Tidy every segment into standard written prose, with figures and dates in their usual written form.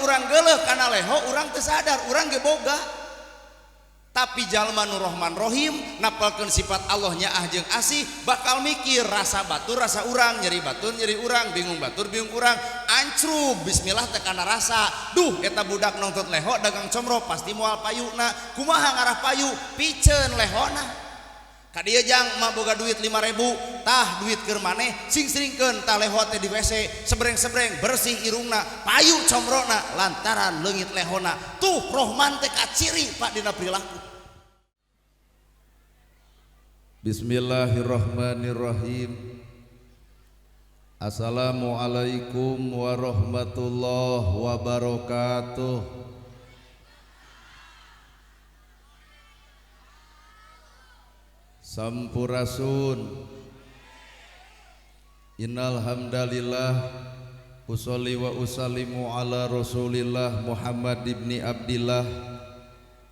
urang geuleuh kana leho urang teu sadar, urang ge boga. Tapi jalma nu Rahman Rohim napalkeun sifat Allah nyaah jeung asih bakal mikir rasa batur rasa urang, nyeri batur nyeri urang, bingung batur bingung urang, ancrub bismillah teh kana rasa. Duh eta budak nongtot leho dagang comro pasti moal payuna. Kumaha ngarah payu? Piceun lehona. Ka dieu jang mah boga duit 5.000, tah duit keur maneh sing-singkeun tah leho teh di WC, sebreng-sebreng bersih irungna, payu comrona lantaran leungit lehona. Tuh Rohman teh kaciri Pak dina perilaku. Bismillahirrahmanirrahim. Assalamualaikum warahmatullahi wabarakatuh. Sampurasun. Innal hamdalillah usolli wa usallimu ala Rasulillah Muhammad ibni Abdillah.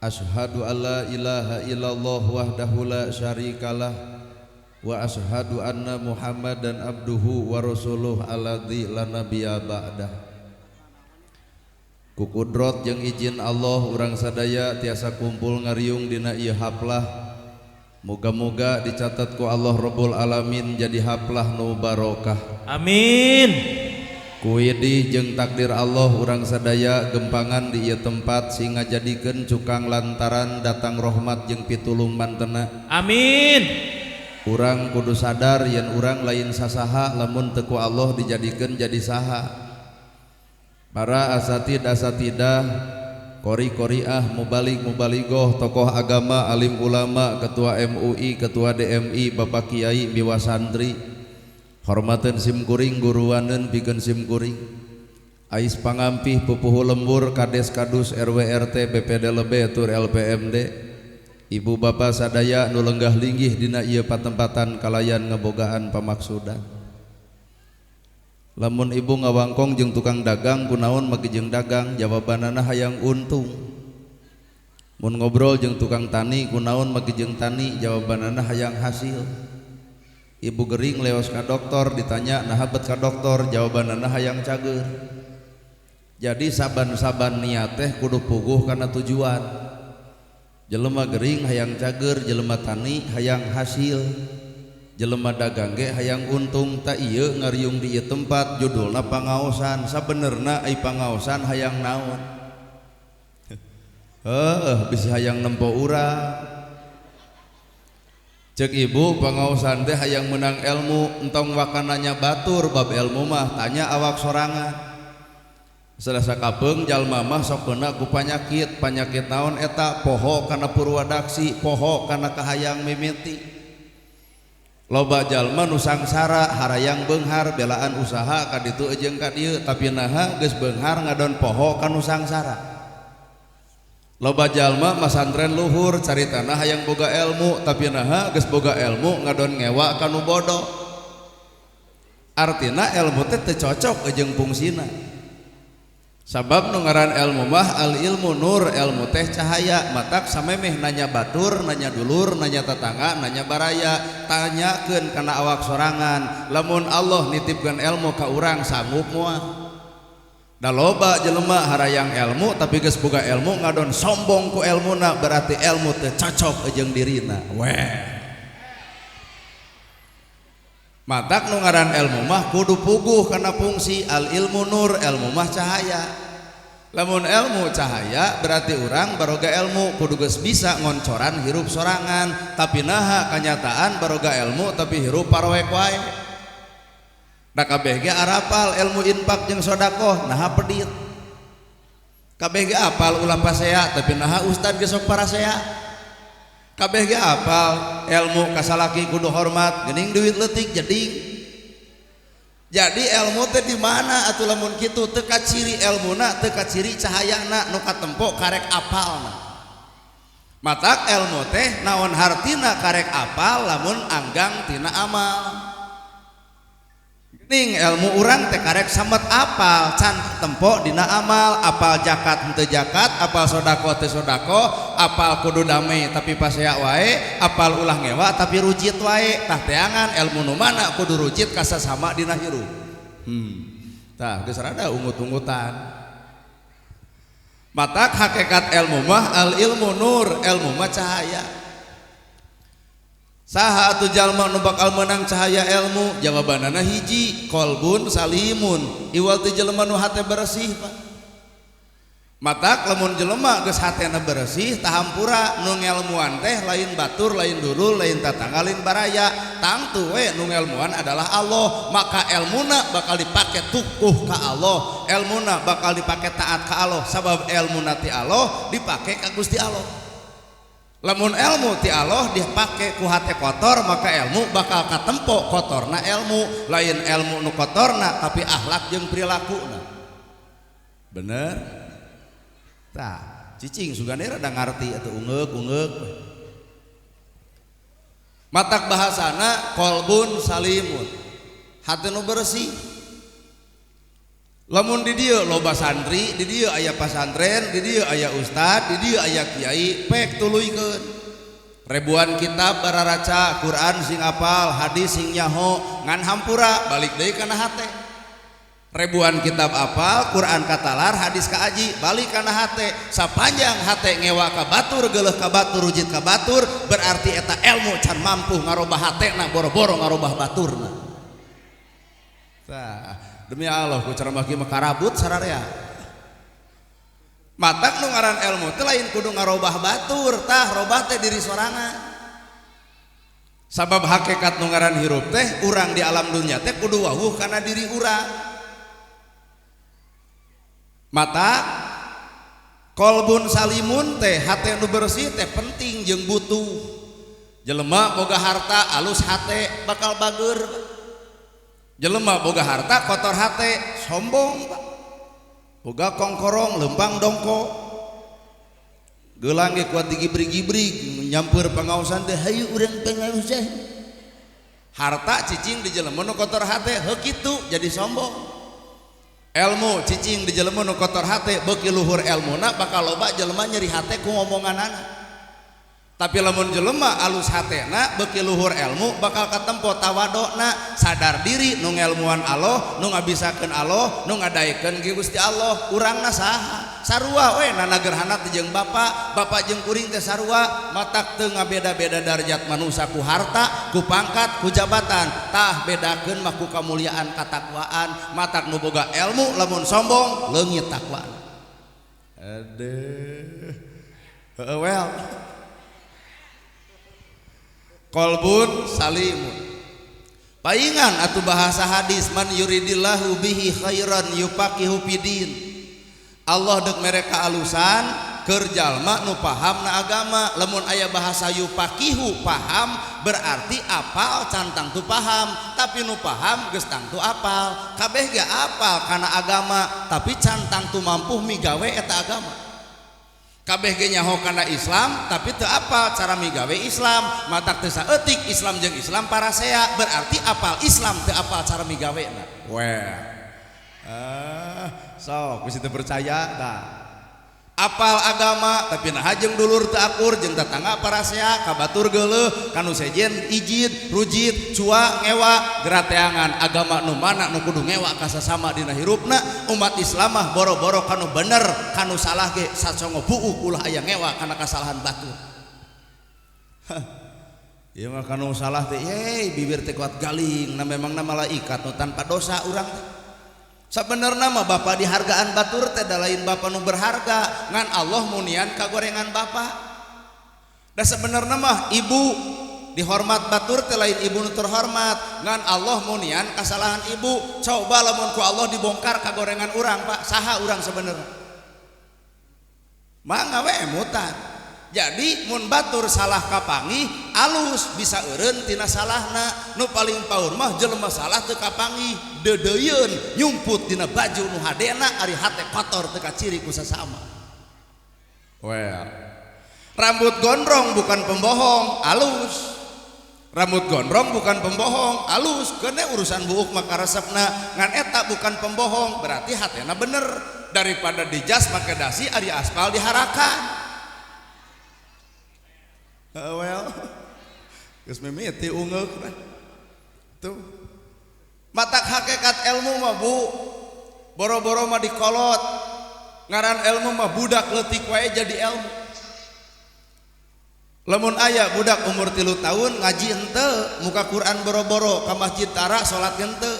Asyhadu alla ilaha illallah wahdahu la syarikalah wa asyhadu anna Muhammadan abduhu wa rasuluh alladzi la nabiyya ba'dah. Ku kudrot jeung izin Allah urang sadaya tiasa kumpul ngariung dina ieu haplah. Moga-moga dicatat ku Allah Rabbul Alamin jadi haplah nu barokah. Amin. Kuidi jeung takdir Allah urang sadaya gempangan di ieu tempat sing ngajadikeun cukang lantaran datang rahmat jeung pitulung mantena. Amin. Urang kudu sadar yen urang lain sasaha lamun teu ku Allah dijadikeun jadi saha. Para asatid asatidah, kori-koriah, mubalik mubaligoh, tokoh agama, alim ulama, ketua MUI, ketua DMI, bapak kiai, biwa santri, hormaten simkuring, guruanen pikeun simkuring, ais pangampih, pupuhu lembur, kades kadus, RW RT, BPD lebe, tur LPMD, ibu bapak sadaya nu lenggah linggih dina ieu patempatan kalayan ngebogaan pamaksudan. Lamun ibu ngawangkong jeung tukang dagang kunaon make jeung dagang, jawabanana hayang untung. Mun ngobrol jeung tukang tani kunaon make jeung tani, jawabanana hayang hasil. Ibu gering leos ka dokter ditanya naha bet ka dokter, jawabanana hayang cager. Jadi saban-saban niat teh kudu puguh kana tujuan. Jelema gering hayang cager, jelema tani hayang hasil, jelema dagang ge hayang untung. Tak ieu ngariung di ieu tempat judulna pangaosan, sabenerna ai pangaosan hayang naon? Heuh, bisi hayang nempo urang. Cek ibu pangaosan teh hayang menang ilmu, entong wakananya batur bab ilmu mah tanya awak sorangan. Selasa kapeung jalma mah sok kena ku panyakit, panyakit naon eta? Poho kana purwadaksi, poho kana kahayang mimiti. Loba jalma nu sangsara harayang beunghar belaan usaha ka ditu jeung ka dieu, tapi naha geus beunghar ngadon poho ka nu sangsara. Loba jalma masantren luhur caritana hayang boga ilmu, tapi naha geus boga ilmu ngadon ngewa ka nu bodoh. Artina ilmu teh teu cocok jeung fungsina. Sabab nu ngaran ilmu mah al ilmu nur, ilmu teh cahaya, matak samemeh nanya batur, nanya dulur, nanya tetangga, nanya baraya, tanyakeun kana awak sorangan. Lamun Allah nitipkeun ilmu ka urang sanggup moal? Da loba jelema harayang ilmu tapi geus boga ilmu ngadon sombong ku ilmuna, berarti ilmu teu cocok jeung dirina. Weh. Matak nu ngaran ilmu mah kudu puguh kana fungsi al ilmu nur, ilmu mah cahaya. Lamun ilmu cahaya berarti urang baroga ilmu kudu geus bisa ngoncoran hirup sorangan, tapi naha kanyataan baroga ilmu tapi hirup paroek wae. Da kabeh ge arapal ilmu infak jeung sedekah, naha pedit. Kabeh ge apal ulah pasea tapi naha ustad ge sok parasea. Kabeh ge apal ilmu kasalaki kudu hormat, geuning duit leutik jeding. Jadi ilmu teh di mana atuh lamun kitu teu kaciri ilmuna, teu kaciri cahayana, nu katempo karek apalna. Matak ilmu teh naon hartina karek apal lamun anggang tina amal. Ning ilmu urang teh karek samet apal can tempo dina amal, apal zakat henteu zakat, apal sedekah teu sedekah, apal kudu damai tapi pasea wae, apal ulah ngewa tapi rujit wae. Tah teangan ilmu nu mana kudu rujit kasasama dina hirup. Tah geus rada ungut-ungutan. Matak hakikat ilmu mah al ilmu nur, ilmu mah cahaya. Saha atuh jalma nu bakal meunang cahaya ilmu? Jawabanana hiji, qalbun salimun. Iwal ti jelema nu hate bersih, Pak. Matak lamun jelema geus hatena bersih tahampura nu ngelmuan teh lain batur, lain dulur, lain tatangga, lain baraya. Tangtu we nu ngelmuan adalah Allah, maka elmuna bakal dipake tukuh ka Allah, elmuna bakal dipake taat ka Allah, sabab elmuna ti Allah dipake ka Gusti Allah. Lamun elmu ti Allah dipake ku hate kotor, maka elmu bakal katempo kotorna elmu, lain elmu nu kotorna tapi akhlak jeung perilakuna. Bener? Tah, cicing sugane rada ngarti atuh ungeuk-ungeuk. Matak bahasana qalbun salimun. Hate nu bersih. Lamun di dieu loba santri, di dieu aya pasantren, di dieu aya ustad, di dieu aya kiai, pek tuluykeun. Ribuan kitab bararaca, Quran sing apal, hadis sing nyaho, ngan hampura balik deui kana hate. Ribuan kitab apal, Quran katalar, hadis kaaji, balik kana hate. Sapanjang hate ngewa ka batur, geuleuh ka batur, rujit ka batur, berarti eta ilmu can mampu ngarobah hatena, boro-boro ngarobah baturna. Tah, demi Allah ku ceramah kieu mah karabut sararea. Matak nu ngaran ilmu teh lain kudu ngarobah batur, tah robah teh diri sorangan. Sabab hakikat nu ngaran hirup teh urang di alam dunya teh kudu wawuh kana diri urang. Mata kolbun salimun teh hate nu bersih teh penting jeung butuh. Jelema boga harta alus hate bakal bager. Jelema boga harta kotor hate sombong, Pak. Boga kongkorong lempang dongko. Geulang ge kuat digibrig-gibrig nyampeur pangaosan teh hayu urang pangaosan. Harta cicing di jelema nu kotor hate heuh kitu jadi sombong. Elmu cicing di jelema nu kotor hate beuki luhur elmuna bakal loba jelema nyeri hate ku ngomonganana. Tapi lamun jelema alus hatena beuki luhur elmu bakal katempo tawadona, sadar diri nu ngelmuan Allah, nu ngabisakeun Allah, nu ngadaekeun Gusti Allah. Urangna saha? Sarua we nana gerhana teh jeung bapa, bapa jeung kuring teh sarua, matak teu ngabeda-beda darajat manusia ku harta, ku pangkat, ku jabatan. Tah bedakeun mah ku kamuliaan katakwaan, matak nu boga elmu lamun sombong leungit takwa. Aduh. Heeh well. Qalbun salimun. Paingan atuh bahasa hadis man yuridillahu bihi khairan yufaqihu fidin. Allah deuk mere kaalusan keur jalma nu pahamna agama. Lamun aya bahasa yufaqihu paham berarti apal can tangtu paham, tapi nu paham geus tangtu apal. Kabeh ge apal kana agama tapi can tangtu mampu migawe eta agama. Kabeh ge nyaho kana Islam tapi teu apal cara migawe Islam, matak teu saeutik Islam jeung Islam parasea, berarti apal Islam teu apal cara migawena. Weh. Sok geus teu percaya tah. Apal agama tapi naha jeung dulur teu akur jeung tetangga parasea, ka batur geuleuh, ka nu sejen ijid, rujit, cua, ngewa, gerateangan agama nu mana nu kudu ngewa ka sasama dina hirupna. Umat Islam mah boro-boro kanu bener, kanu salah ge sacongo buuh ulah aya ngewa kana kasalahan batur. Ieu mah kanu salah teh ye bibir teh kuat galing, na memangna malaikat nu tanpa dosa urang teh. Sabenerna mah bapa dihargaan batur teh da lain bapa nu berharga, ngan Allah munian kagorengan bapa. Da sebenarna mah ibu dihormat batur teh lain ibu nu terhormat, ngan Allah munian kasalahan ibu. Coba lamun ku Allah dibongkar kagorengan urang, Pak, saha urang sebenarna? Mangga we emutan. Jadi mun batur salah kapanggih alus bisa eureun tina salahna. Nu paling paur mah jelema salah teu kapanggih, deudeuyeun nyumput dina baju nu hadena ari hate kotor teu kaciri ku sasama. Well, rambut gondrong bukan pembohong, alus. Rambut gondrong bukan pembohong, alus. Keune urusan buuk maka resepna, ngan eta bukan pembohong, berarti hatena bener. Daripada dijas make dasi ari aspal diharakan. Well, geus mimiti ungeuk tuh. Matak hakikat ilmu mah Bu, boro-boro mah dikolot. Ngaran ilmu mah budak leutik wae jadi ilmu. Lamun aya budak umur 3 tahun ngaji henteu, muka Quran boro-boro, ka masjid tara salat henteu.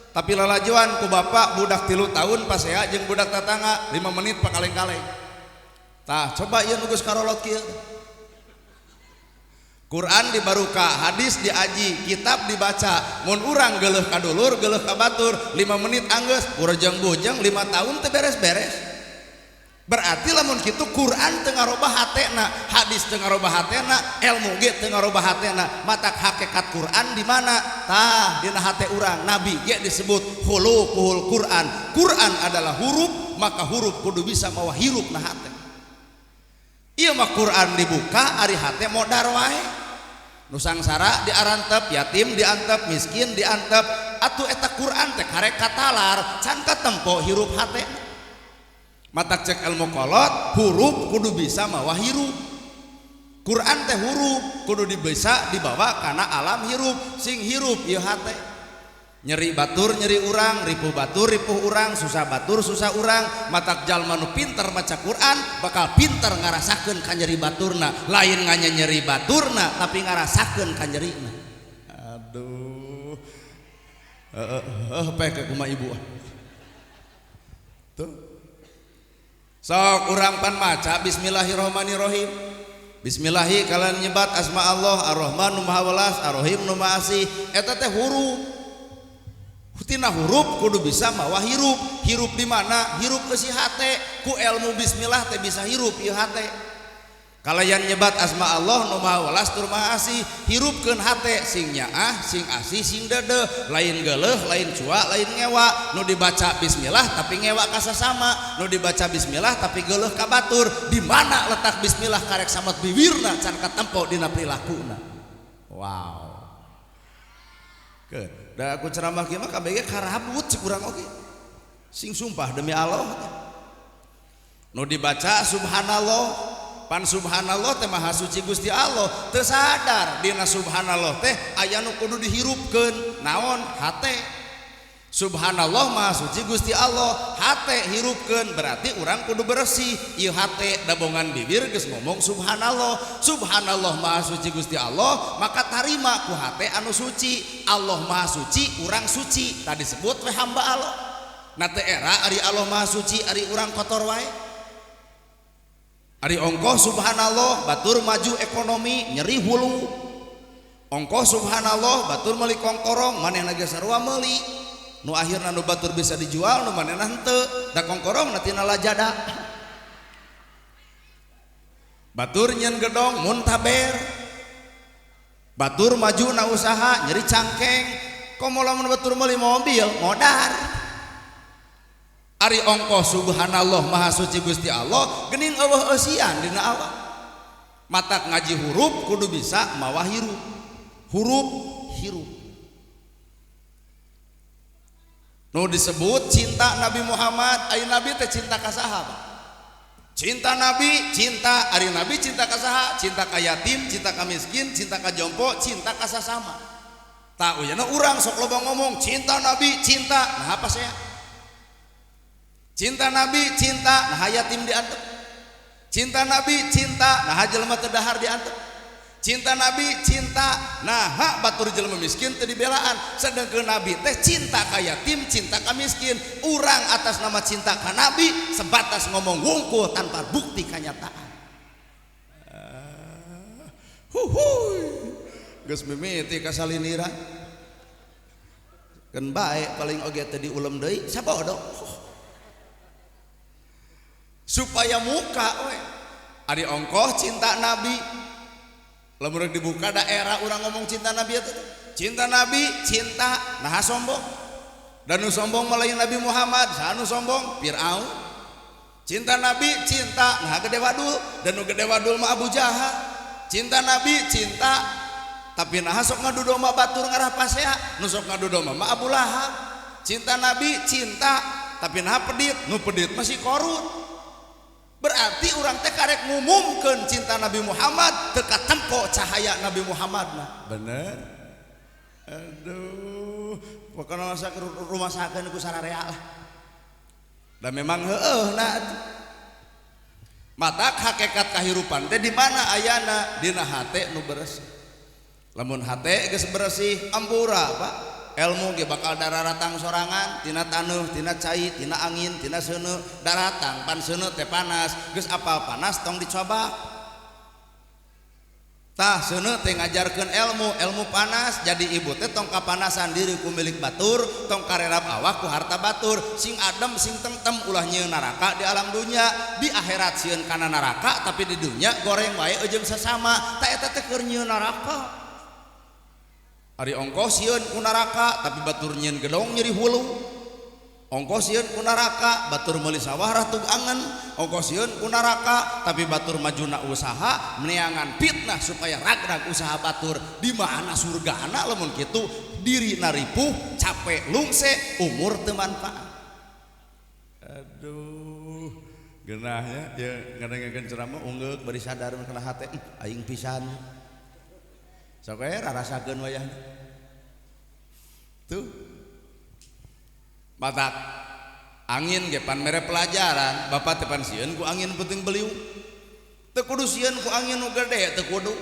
Tapi lalajuan ku bapak budak 3 tahun pasea jeung budak tatangga 5 menit pakaleng-kaleng. Tah coba ieu nu geus karolot kieu. Quran dibaruka, hadis diaji, kitab dibaca. Mun urang geuleuh ka dulur, geuleuh ka batur, 5 menit anggeus, burejeng-bujeng 5 tahun teu beres-beres. Berarti lamun kitu Quran teu ngarobah hatena, hadis teu ngarobah hatena, ilmu ge teu ngarobah hatena. Matak hakikat Quran di mana? Tah dina hate urang. Nabi ge disebut khuluquhul Quran. Quran adalah huruf, maka huruf kudu bisa mawa hirup na hate. Ieu mah Quran dibuka ari hate modar wae. Nu sangsara diarantep, yatim diantep, miskin diantep. Atuh eta Quran teh karek katalar, can katempo hirup hate. Matak cek ilmu kolot, huruf kudu bisa mawa hirup. Quran teh huruf kudu bisa dibawa kana alam hirup, sing hirup ieu hate. Nyeri batur nyeri urang, ripuh batur ripuh urang, susah batur susah urang. Matak jalma nu pinter maca Quran bakal pinter ngarasakeun ka nyeri baturna, lain nganya nyeri baturna tapi ngarasakeun ka nyerina. Aduh. Heeh pek kumaha ibu. Tuh. Sok urang pan maca bismillahirrahmanirrahim. Bismillahi kalian nyebat asma Allah Ar-Rahman nu Maha Welas, Ar-Rahim nu Maha Asih. Eta teh huruf. Tina huruf kudu bisa mawa hirup. Hirup di mana? Hirup ke si hate. Ku ilmu bismillah teh bisa hirup ieu hate. Kalayan nyebat asma Allah nu Maha Welas tur Maha Asih, hirupkeun hate sing nyaah, sing asih, sing dedeh, lain geuleuh, lain cua, lain ngewa. Nu dibaca bismillah tapi ngewa ka sasama, nu dibaca bismillah tapi geuleuh ka batur. Di mana letak bismillah karek samet biwirna can katempo dina prilakuna. Wow. Ke, da aku ceramah kieu mah kabeh ge karabut cek urang oge. Sing sumpah demi Allah. Nu dibaca subhanallah, pan subhanallah teh maha suci Gusti Allah. Teu sadar dina subhanallah teh aya nu kudu dihirupkeun. Naon? Hate. Subhanallah maha suci Gusti Allah, hate hirupkeun berarti urang kudu bersih. Ieu hate dabongan bibir geus ngomong subhanallah. Subhanallah maha suci Gusti Allah, maka tarima ku hate anu suci. Allah maha suci, urang suci. Tadi sebut we hamba Allah. Na teu era ari Allah maha suci, ari urang kotor wae. Ari ongkoh subhanallah batur maju ekonomi nyeri hulu. Ongkoh subhanallah batur meuli kongkorong manehna ge sarua meuli. Nu akhirna nu batur bisa dijual nu manehna henteu, da kongkorong na tina lajada. Batur nyeun gedong muntaber. Batur maju na usaha nyeri cangkeng. Komo lamun batur meuli mobil modar. Ari ongkoh subhanallah maha suci Gusti Allah geuning eueuh eusian dina awak. Matak ngaji huruf kudu bisa mawa hirup. Huruf hirup. Nu disebut cinta Nabi Muhammad, ari Nabi teh cinta ka saha? Cinta Nabi, cinta ari Nabi cinta ka saha? Cinta ka yatim, cinta ka miskin, cinta ka jompo, cinta ka sasama. Tah uyana urang sok loba ngomong cinta Nabi, cinta. Nah apa saya? Cinta Nabi, cinta, nah yatim diantep. Cinta Nabi, cinta, nah jelema teu dahar diantep. Cinta Nabi, cinta, nah batur jelema miskin teu dibelaan. Sedangkeun Nabi teh cinta ka yatim, cinta ka miskin. Urang atas nama cinta ka Nabi sebatas ngomong wungkul tanpa bukti kenyataan. Huhuy. Geus mimiti kasalinira. Keun bae paling oge teu diulem deui sabodo. Supaya muka we. Ari ongkoh cinta Nabi. Lamun dibuka daerah urang ngomong cinta Nabi eta teh. Cinta Nabi, cinta nah sombong. Dan nu sombong mah lain Nabi Muhammad, saha nu sombong? Fir'aun. Cinta Nabi, cinta nah gede wadul, dan nu gede wadul mah Abu Jahal. Cinta Nabi, cinta tapi nah sok ngadu domba batur ngarah pasea, nu sok ngadu domba mah Abu Lahab. Cinta Nabi, cinta tapi nah pedit, nu pedit masih korun. Berarti urang teh karek ngumumkeun cinta Nabi Muhammad teu katempo cahaya Nabi Muhammad mah. Bener. Aduh, pokona masa rumah sakeun ku sararea lah. Dan memang heueuh na atuh. Matak hakikat kahirupan teh di mana ayana? Dina hate nu beresih. Lamun hate geus beresih ampura Pak, ilmu ge bakal dararatang sorangan tina taneuh, tina cai, tina angin, tina seuneu daratang. Pan seuneu teh panas, geus apal panas tong dicoba. Tah seuneu teh ngajarkeun ilmu, ilmu panas jadi ibu teh tong kapanasan diri ku milik batur, tong karerap awak ku harta batur, sing adem sing tengtem ulah nyieun neraka di alam dunya, di akhirat sieun kana neraka tapi di dunya goreng wae jeung sesama, tah eta teh keur nyieun neraka. Ari ongkoh sieun ku neraka tapi batur nyieun gedong nyeri hulu. Ongkoh sieun ku neraka batur meuli sawah ratug angen. Ongkoh sieun ku neraka tapi batur majuna usaha meneangan fitnah supaya ragrag usaha batur. Di mana surgana lamun kitu diri naripuh capek lungse umur teu manfaat. Aduh geunahnya ya ngadengekeun ceramah unggeuk bari sadar kana hate aing pisan. Sok we rarasakeun wayahna. Tuh matak angin ge pan mere pelajaran, bapak teh pan sieun ku angin peuting beliung. Teu kudu sieun ku angin nu gede, teu kudu.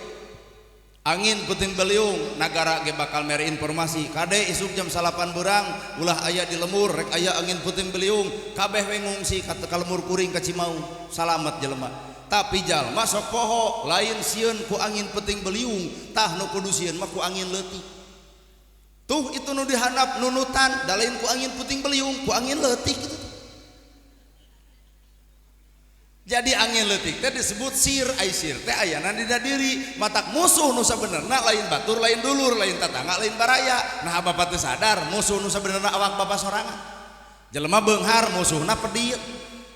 Angin peuting beliung nagara ge bakal mere informasi, kade isuk jam 9 beurang ulah aya di lemur rek aya angin peuting beliung, kabeh we ngungsi ka lemur kuring ka Cimaung, salamet jelema. Tapi jalma sok poho lain sieun ku angin peuting beliung, tah nu kudu sieun mah ku angin leutik. Tuh itu nu dihandap nunutan da lain ku angin puting beliung, ku angin leutik gitu. Jadi angin leutik teh disebut sir, ai sir teh ayana dina diri, matak musuh nu sabenerna lain batur, lain dulur, lain tatangga, lain baraya. Nah bapak teh sadar musuh nu sabenerna awak bapak sorangan. Jelema beunghar musuhna pedit.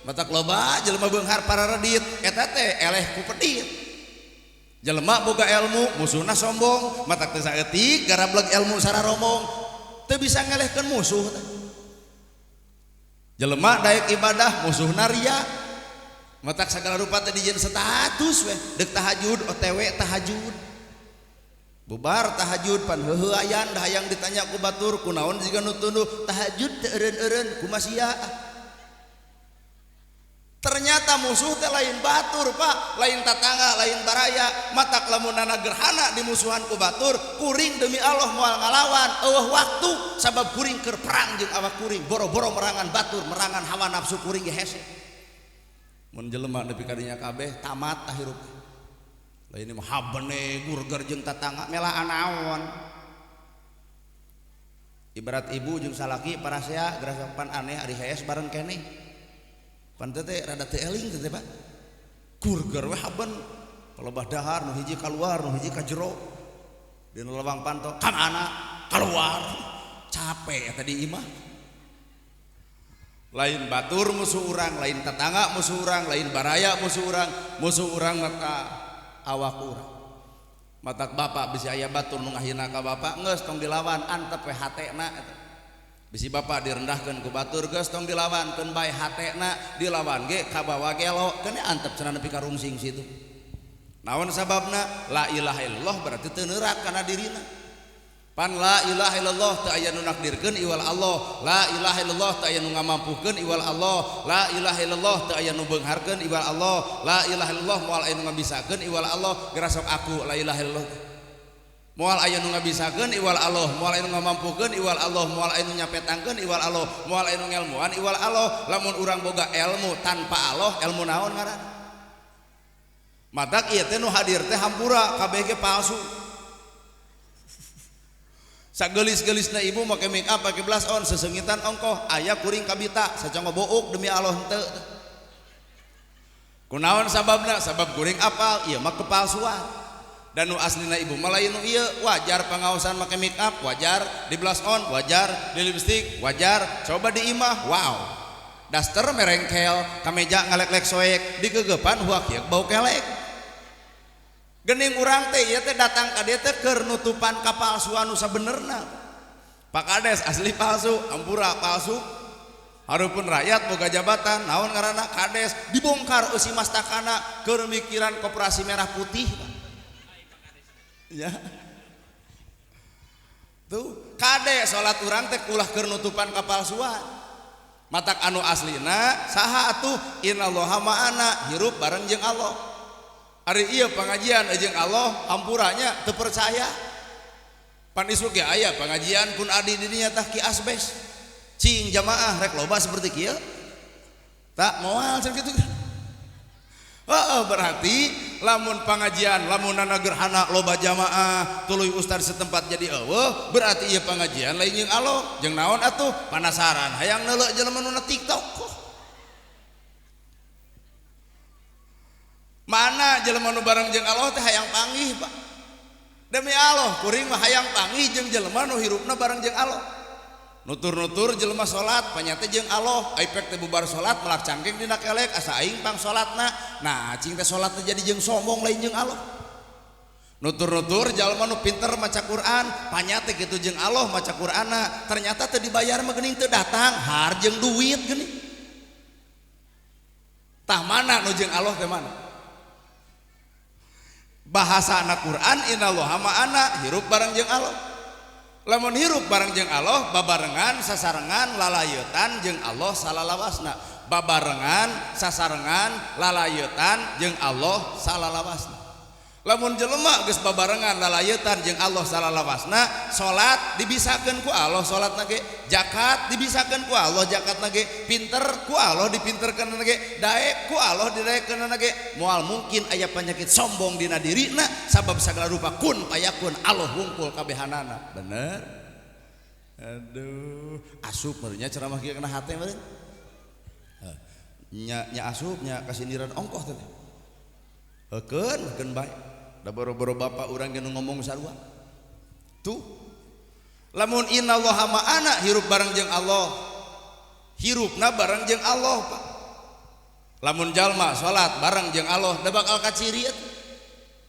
Matak loba jelema beunghar pararedit, eta teh eleh ku pedit. Jelema boga ilmu musuhna sombong, matak teu saeutik garableg ilmu sararomong, teu bisa ngelehkeun musuh. Jelema daek ibadah musuhna ria, matak sagala rupa teh dijieun status we, deuk tahajud OTW tahajud. Bubar tahajud pan heuheuayan da hayang ditanya ku batur kunaon jiga nu tunduh tahajud teu eureun-eureun kumaha sia. Ternyata musuh teh lain batur Pak, lain tatangga, lain baraya. Matak lamunana gerhana dimusuhan ku batur, kuring demi Allah moal ngalawan, eueuh waktu sabab kuring keur perang jeung awak kuring, boro-boro merangan batur, merangan hawa nafsu kuring ge hese. Mun jelema nepi ka dinya kabeh tamat tah hirup. Lain mah habene gurger jeung tatangga melaan naon. Ibarat ibu jeung salaki parasea gerasa pan aneh ari hees bareng keneh. Pan teh rada teu eling teh Pak. Gurger we haben palebah dahar nu hiji kaluar nu hiji ka jero. Dina lewang panto ka mana kaluar. Capek eta di imah. Lain batur musuh urang, lain tetangga musuh urang, lain baraya musuh urang mata awak urang. Matak bapak bisi aya batur nu ngahina ka bapak geus tong dilawan antep we hatena eta. Bisi bapak direndahkeun ku batur geus tong dilawan keun bae hatena dilawan ge kabawa gelo keun antep cenah nepi ka rungsing situ. Naon sababna? La ilaha illallah berarti teu neurak kana dirina. Pan la ilaha illallah teu aya nu nakdirkeun iwal Allah, la ilaha illallah teu aya nu ngamampuhkeun iwal Allah, la ilaha illallah teu aya nu beungharkeun iwal Allah, la ilaha illallah moal aya nu ngabisakeun iwal Allah, geura sok aku la ilaha illallah. Moal aya nu ngabisakeun iwal Allah, moal aya nu ngamampukeun iwal Allah, moal aya nu nyapetangkeun iwal Allah, moal aya nu ngelmuan iwal Allah. Lamun urang boga ilmu tanpa Allah, ilmu naon ngaranna? Matak ieu teh nu hadir teh hampura kabeh ge palsu. Sagelis-gelisna ibu make make up, make blush on, sesengitan ongkoh, aya kuring kabita, sacongo bouk demi Allah henteu. Kunaon sababna? Sabab kuring apal, ieu mah kepalsuan. Dan nu aslina ibu mah lain nu ieu, wajar pangaosan make make up, wajar di blush on, wajar di lipstick, wajar. Coba di imah, wow. Daster merengkel, kameja ngalek-lek soek, digegepan huak ieu bau kelek. Gening urang teh ieu teh datang ka dieu teh keur nutupan kapalsuan nu sabenerna. Pak Kades asli palsu, ampura palsu. Harupun rakyat boga jabatan, naon ngaranna kades dibongkar eusi mastakana keur mikiran koperasi merah putih. Ya. Tuh, kade salat urang teh ulah keur nutupan kapalsuan. Matak anu aslina saha atuh innallaha ma'ana hirup bareng jeung Allah. Ari ieu pengajian jeung Allah hampuranya teu percaya. Pan isuk ge aya pengajian pun adi di dinya tah ki asbes. Cing jamaah rek loba seperti kieu. Tak moal cenah kitu. Heeh, berarti lamun pengajian lamun nana gerhana loba jamaah tuluy ustad setempat jadi eueuh berarti ieu pengajian lain jeung Allah jeung naon atuh panasaran hayang neuleuh jelema nu na TikTok. Mana jelema nu bareng jeung Allah teh hayang panggih Pak. Demi Allah kuring mah hayang panggih jeung jelema nu hirupna bareng jeung Allah. Nutur-nutur jelema salat panyate jeung Allah ai pek teh bubar salat melak cangking dina kelek asa aing pang salatna. Nah cing teh salatna jadi jeung sombong lain jeung Allah. Nutur-nutur jalma nu pinter maca Quran panyate kitu jeung Allah maca Quranna ternyata teu dibayar mah geuning teu datang har jeung duit geuning. Tah mana nu jeung Allah teh mana? Bahasa anak Quran innallaha ma'ana hirup bareng jeung Allah. Lamun hirup bareng jeung Allah babarengan sasarengan lalayetan jeung Allah salalawasna. Babarengan sasarengan lalayetan jeung Allah salalawasna. Lamun jelema geus babarengan lalayetan jeung Allah salalawasna, salat dibisakeun ku Allah salatna ge, zakat dibisakeun ku Allah zakatna ge, pinter ku Allah dipinterkeun ge, daek ku Allah didaekeun ge. Moal mungkin aya penyakit sombong dina dirina sabab sagala rupa kun payakun Allah hungkul kabehanana. Bener? Aduh, asup meureun ceramah kieu kana hate meureun. Nya nya asup nya kasindiran ongkoh teh. Heukeun, heukeun bae. Da boro-boro bapak urang ge nu ngomong sarua. Tuh. Lamun innallaha ma'ana hirup bareng jeung Allah. Hirupna bareng jeung Allah, Pak. Lamun jalma salat bareng jeung Allah da bakal kaciri atuh.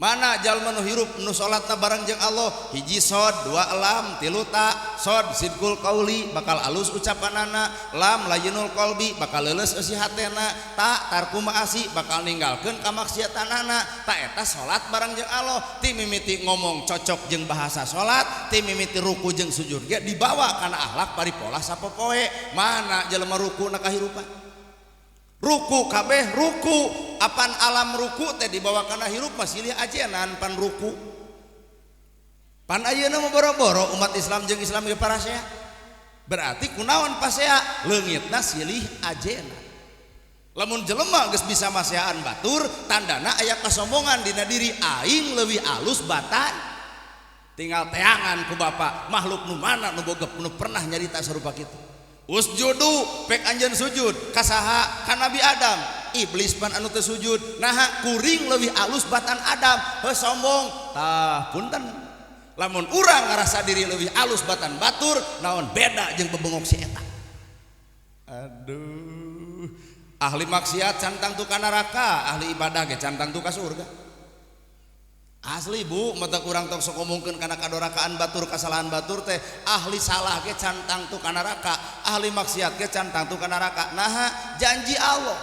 Mana jalma nu hirup nu salatna bareng jeung Allah, hiji sod, dua lam, tilu ta, sod sidqul qauli bakal alus ucapanana, lam layinul qalbi bakal leuleus eusi hatena, ta tarku maasi bakal ninggalkeun kamaksiatanana. Ta eta salat bareng jeung Allah, ti mimiti ngomong cocok jeung bahasa salat, ti mimiti ruku jeung sujud ge dibawa kana akhlak paripolah sapopoe. Mana jelema ruku na kahirupan? Ruku kabeh ruku apan alam ruku teh dibawa kana hirup mah silih ajenan pan ruku. Pan ayeuna mah boro-boro umat Islam jeung Islam ge parasea. Berarti kunaon pasea leungitna silih ajenan. Lamun jelema geus bisa maseaan batur tandana aya kasombongan dina diri aing leuwih alus batan. Tinggal teangan ku bapak makhluk nu mana nu bogep nu pernah nyarita sarupa kitu. Usjudu pek anjeun sujud kasaha ka Nabi Adam. Iblis pan anu teu sujud naha kuring leuwih alus batan Adam heuh sombong. Tah punten lamun urang ngarasa diri leuwih alus batan batur naon beda jeung bebengok si eta. Aduh, ahli maksiat cantang tu ka neraka, ahli ibadah ge cantang tu ka surga. Asli bu, mata kurang tong sok ngomongkeun kana kadorakaan batur kasalahan batur teh ahli salah ge cantang tu ka neraka, ahli maksiat ge cantang tu ka neraka. Naha janji Allah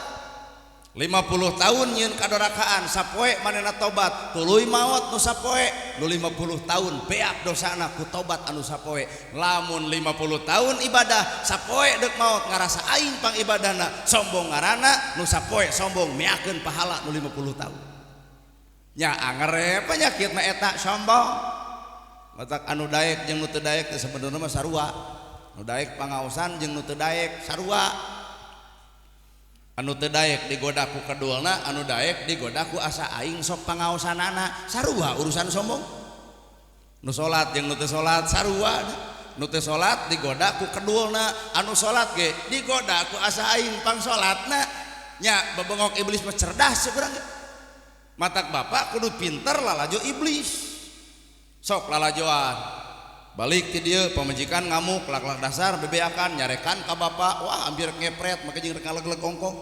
50 tahun nyieun kadorakaan sapoe manehna tobat tuluy maot nu sapoe nu 50 tahun beak dosana ku tobat anu sapoe. Lamun 50 tahun ibadah sapoe deuk maot ngarasa aing pang ibadahna sombong ngaranna nu sapoe sombong meakeun pahala nu 50 tahun. Nya angere penyakit mah eta sombong. Matak anu daek jeung nu teu daek teh sabenerna mah sarua. Nu daek pangaosan jeung nu teu daek sarua. Anu teu daek digoda ku kedulna, anu daek digoda ku asa aing sok pangaosanana, sarua urusan sombong. Nu salat jeung nu teu salat sarua. Nu teu salat digoda ku kedulna, anu salat ge digoda ku asa aing pang salatna. Nya bebengok iblis mah cerdas urang ge. Matak bapak kudu pinter lalajo iblis. Sok lalajoan. Balik ti dieu pamajikan ngamuk lak-lak dasar bebeakan nyarekan ka bapak, wah hampir ngepret make jeung rek ngalegleg ongkoh.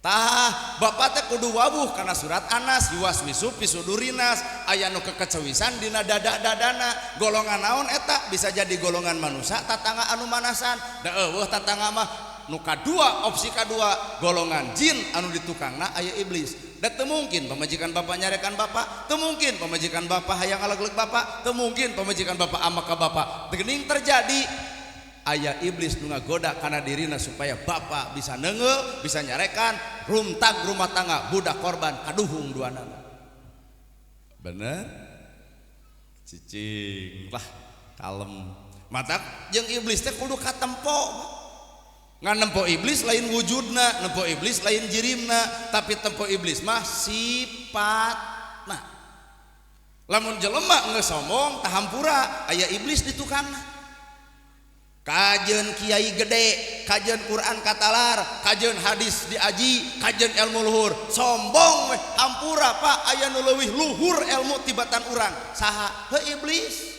Tah bapak teh kudu wawuh kana surat Anas yuwaswisu pisudurinas aya nu kekecewisan dina dada-dadana. Golongan naon eta bisa jadi golongan manusia tatangga anu manasan. Da eueuh tatangga mah nu kadua opsi kadua golongan jin anu ditukangna aya iblis. Da teu mungkin pamajikan bapak nyarekan bapak, teu mungkin pamajikan bapak hayang ngalegleg bapak, teu mungkin pamajikan bapak amak ka bapak. Geuning terjadi Aya iblis nu ngagoda kana dirina supaya bapak bisa neunggeul, bisa nyarekan, rumtag rumah tangga budak korban kaduhung duanana. Bener? Cicing lah kalem. Matak jeung iblis teh kudu katempo. Ngan nempo iblis lain wujudna, nempo iblis lain jirimna, tapi tempo iblis mah sifatna. Lamun jelema geus sombong tahampura aya iblis di tukangna. Kajeun kiai gede, kajeun Quran katalar, kajeun hadis diaji, kajeun ilmu luhur, sombong weh hampura Pak aya nu leuwih luhur ilmu tibatan urang. Saha? Heuh iblis.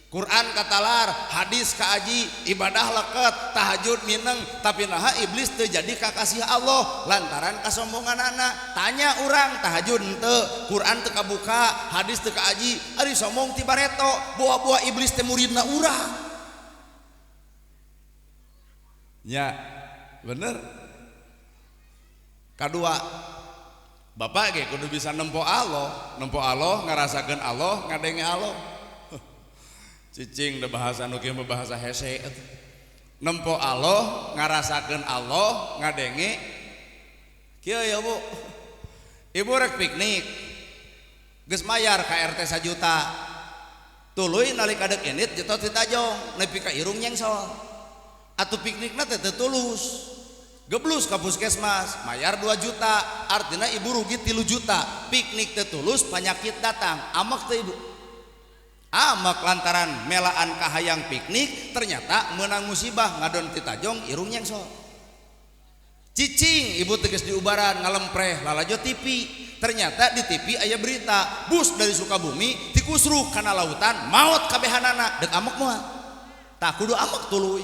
Quran katalar, hadis kaaji, ibadah leket, tahajud mineng, tapi naha iblis teu jadi kakasih Allah lantaran kasombonganana. Tanya urang tahajud henteu, Quran teu kabuka, hadis teu kaaji, ari sombong ti bareto, buah-buah iblis teh muridna urang. Ya, bener. Kadua, bapak ge kudu bisa nempo Allah, ngarasakeun Allah, ngadenge Allah. Cicing da bahasa nu kieu mah bahasa hese atuh. Nempo Allah, ngarasakeun Allah, ngadenge. Kieu ya Bu. Ibu rek piknik. Geus mayar ka RT 1 juta. Tuluy nalika deuk indit jetot ti tajong, nepi ka irung nyengsol. Atuh piknikna teh teu tulus. Geblus ka puskesmas, mayar 2 juta, artinya ibu rugi 3 juta. Piknik teu tulus, penyakit datang. Amek teu ibu? Amek lantaran melaan kahayang piknik, ternyata menang musibah ngadon ti tajong irung nyengsol. Cicing ibu tegas diubaran ngalempreh lalajo TV. Ternyata di TV aya berita bus dari Sukabumi tikusruk kana lautan maot kabehanana, deuk amek moal. Tah kudu amek tuluy.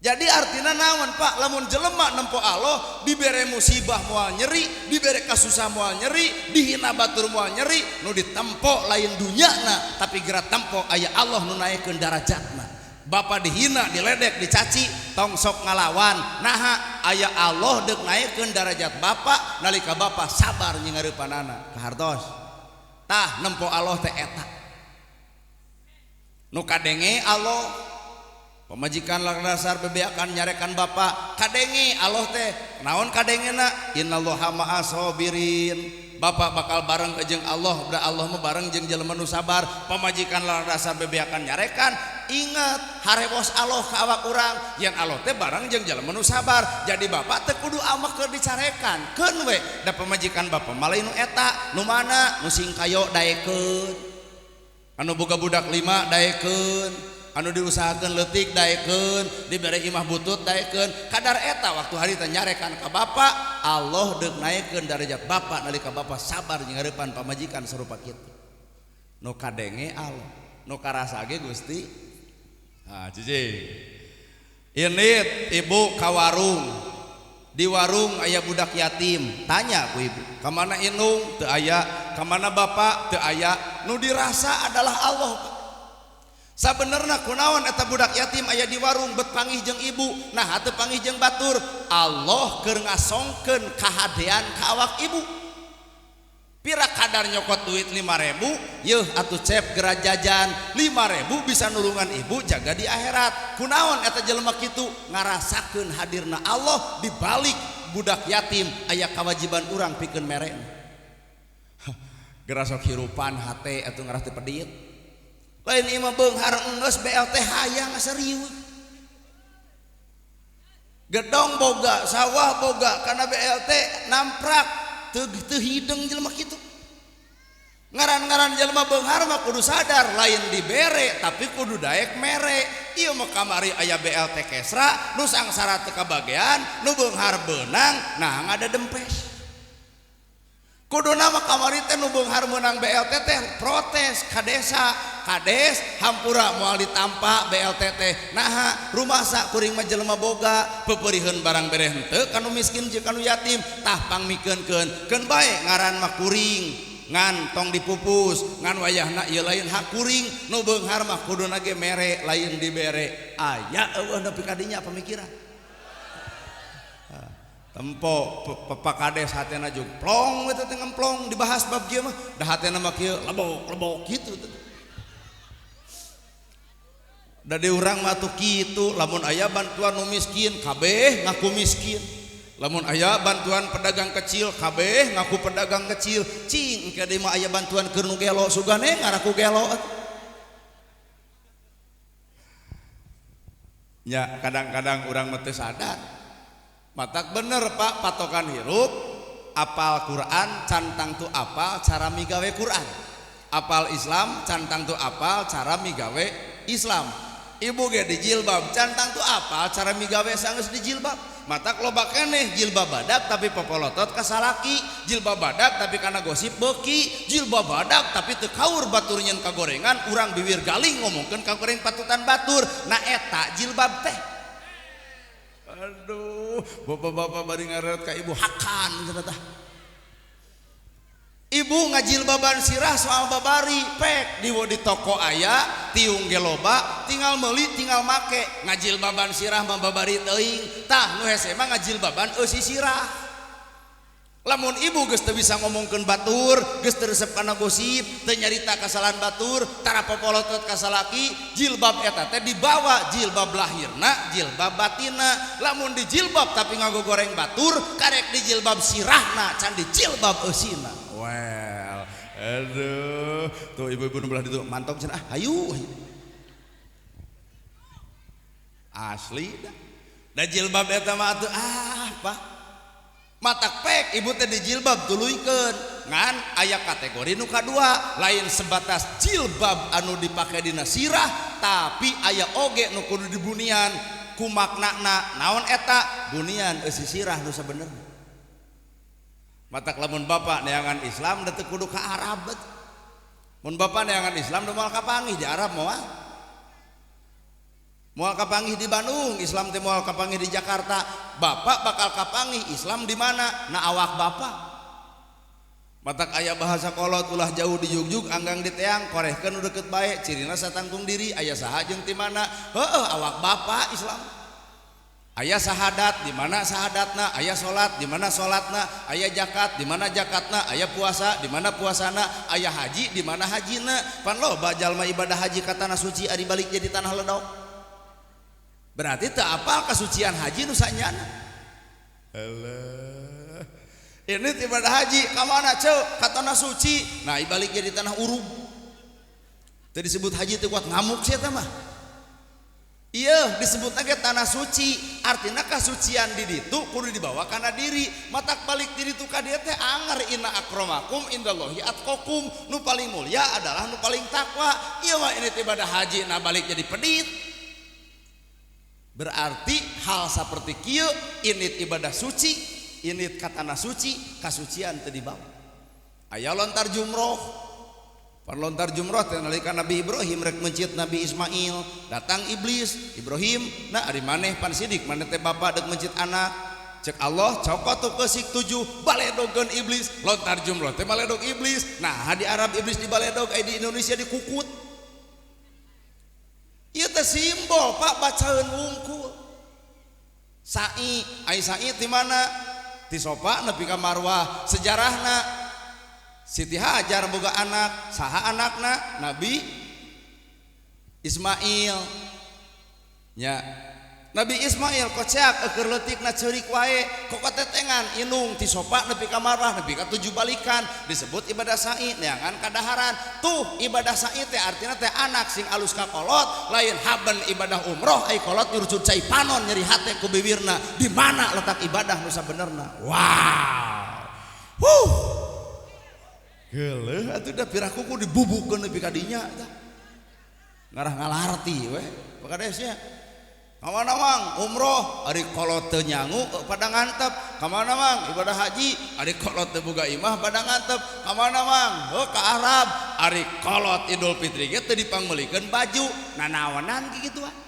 Jadi artinya naon Pak, lamun jelema nempo Allah dibere musibah moal nyeri, dibere kasusah moal nyeri, dihina batur moal nyeri, nu ditempo lain dunyana tapi geura tempo aya Allah nu naekkeun darajatna. Bapak dihina, diledek, dicaci, tong sok ngalawan. Naha aya Allah deuk naekkeun darajat bapak nalika bapak sabar nyingareupanana. Kahartos. Tah nempo Allah teh eta. Nu kadenge Allah pemajikan dasar bebeakan nyarekan bapak kadenge Allah teh naon kadengena innallaha ma'as sabirin. Bapak bakal bareng jeung Allah, da Allah mah bareng jeung jelema nu sabar. Pemajikan dasar bebeakan nyarekan, ingat harewos Allah ka awak urang, yen Allah teh bareng jeung jelema nu sabar. Jadi bapak teh kudu amek keur dicarekan keun we da pemajikan bapak mah lain nu eta, nu mana nu singkayo daekeun, anu boga budak 5 daekeun, anu diusahakeun leutik daekeun, dibere imah butut daekeun. Kadar eta waktu hari teh nyarekan ka bapak, Allah deuk naekkeun darajat bapak nalika bapak sabar nyareupan pamajikan sarupa kitu. Nu kadenge Allah, nu karasa ge Gusti. Ha cicing. Init ibu ka warung. Di warung aya budak yatim, tanya ku ibu, ka mana indung? Teu aya. Ka mana bapak? Teu aya. Nu dirasa adalah Allah. Sabenerna kunaon eta budak yatim aya di warung bet panggih jeung ibu, nah teu panggih jeung batur. Allah keur ngasongkeun kahadean ka awak ibu. Pira kadar nyokot duit 5.000, yeuh atuh cep geura jajan 5.000 bisa nulungan ibu jaga di akhirat. Kunaon eta jelema kitu ngarasakeun hadirna Allah di balik budak yatim aya kewajiban urang pikeun mere. Geura sok hirupan hate atuh ngarah teu pedit. Lain imah beunghar enggeus BLT hayang serius. Gedong boga, sawah boga karena BLT namprak teu hideng jelema kitu. Ngaran-ngaran jelema beunghar mah kudu sadar lain dibere tapi kudu daek mere. Ieu mah kamari aya BLT kesra, nu sangsara teu kabagean, nu beunghar beunang, nah ngada dempes. Kuduna mah kamari teh nu beunghar meunang BLT teh protes ka desa, kades hampura moal ditampa BLT teh. Naha rumasa kuring mah jelema boga, pepeuriheun barang bere henteu ka nu miskin jeung ka nu yatim, tah pangmikeunkeun. Keun bae ngaran mah kuring, ngan tong dipupus, ngan wayahna ieu lain hak kuring, nu beunghar mah kuduna ge mere lain dibere. Aya eueuh nepi ka dinya pamikiran. Tempo Pak Kades hatena jug plong eta teh ngemplong dibahas bab kieu mah da hatena mah kieu lebok-lebok kitu. Da di urang mah tuh kitu, lamun aya bantuan nu miskin kabeh ngaku miskin. Lamun aya bantuan pedagang kecil kabeh ngaku pedagang kecil. Cing engke deui mah aya bantuan keur nu gelo sugane ngaraku gelo. Ya kadang-kadang urang mah teu sadar. Matak bener Pak, patokan hirup apal Quran can tangtu apal cara migawe Quran. Apal Islam can tangtu apal cara migawe Islam. Ibu ge di jilbab can tangtu apal cara migawe sanggeus di jilbab. Matak loba keneh jilbab badak tapi popolotot ka salaki, jilbab badak tapi kana gosip beuki, jilbab badak tapi teu kaur batur nyeun kagorengan, urang biwir galing ngomongkeun kagoreng patutan batur. Na eta jilbab teh. Aduh, bapak-bapak bari ngareret ka ibu hakan cenah tah. Ibu ngajilbaban sirah soal babari pek di toko aya tiung ge loba tinggal meuli tinggal make ngajilbaban sirah mah babari teuing tah nu hese mah ngajilbaban eusi sirah. Lamun ibu geus teu bisa ngomongkeun batur, geus teu resep kana gosip, teu nyarita kasalahan batur, tara popolotot ka salaki, jilbab eta teh dibawa jilbab lahirna, jilbab batinna. Lamun dijilbab tapi ngagogoreng batur, karek dijilbab sirahna can dijilbab eusina. Well, aduh, tuh ibu-ibu nu belah ditu mantap cenah, ah, hayu. Asli dah. Da jilbab eta mah atuh ah, Pak. Matak pek ibu teh dijilbab tuluykeun. Ngan aya kategori nu kadua, lain sebatas jilbab anu dipake dina sirah, tapi aya oge nu kudu dibunian ku maknana. Naon eta? Bunian eusi sirah nu sabenerna. Matak lamun bapak neangan Islam da teu kudu ka Arab. Mun bapak neangan Islam da moal kapanggih di Arab moal. Moal kapanggih di Bandung, Islam teh moal kapanggih di Jakarta. Bapak bakal kapanggih Islam di mana? Na awak bapak. Matak aya bahasa kolot ulah jauh di jugjug anggang di teang korehkeun nu deukeut bae cirina satangtung diri aya saha jeung ti mana? Heueuh awak bapak Islam. Aya sahadat di mana sahadatna, aya salat di mana salatna, aya zakat di mana zakatna, aya puasa di mana puasana, aya haji di mana hajina. Pan loba jalma ibadah haji ka tanah suci ari balik jadi tanah ledok. Berarti teu apal kasucian haji nu sanyana. Alah. Ini ibadah haji ka mana ceu? Ka tanah suci. Nah, balik jadi tanah urug. Teu disebut haji teu kuat ngamuk sia teh mah. Iya disebut lagi tanah suci, artinya kasucian di ditu kudu dibawa kana diri. Matak balik diri tu ka dieu teh anger inna akramakum indallahi atqakum, nu paling mulia adalah nu paling takwa. Ieu mah ini ibadah haji nah balik jadi pedit. Berarti hal seperti kieu ini ibadah suci, ini ka tanah suci, kasucian teu dibawa. Aya lontar jumroh. Lontar jumroh teh nalika Nabi Ibrahim rek mencit Nabi Ismail, datang iblis, Ibrahim, nah ari maneh pan sidik, maneh teh bapak dek mencit anak. Cek Allah cokot tuh keusik 7, baledogeun iblis, lontar jumroh teh baledog iblis. Nah, di Arab iblis dibaledog, ai di Indonesia dikukut. Ieu teh simbol Pak bacaeun wungkul. Sa'i, ai sa'i ti mana? Ti Sofa nepi ka Marwah, sejarahna Siti Hajar boga anak, saha anakna? Nabi Ismail. Ya. Nabi Ismail koceak keur leutikna ceurik wae, kokotetengan inung ti Sofa nepi ka Marwah nepi ka 7 balikan disebut ibadah sa'i neangan kadaharan. Tuh ibadah sa'i teh artina teh anak sing alus ka kolot, lain haben ibadah umroh ai kolot nyurucut cai panon nyeri hate ku biwirna. Di mana letak ibadah nu sabenerna? Wow. Huh. Geuleuh atuh da piraku ku dibubukeun nepi ka dinya tah. Ngarah ngalarti we pakadesnya. Ka mana mang umroh ari kolot teu nyangu pada ngantep. Ka mana mang ibadah haji ari kolot teu boga imah pada ngantep. Ka mana mang heuh ka Arab ari kolot Idul Fitri ge teu dipangmeulikeun baju. Nanaonan kikituan.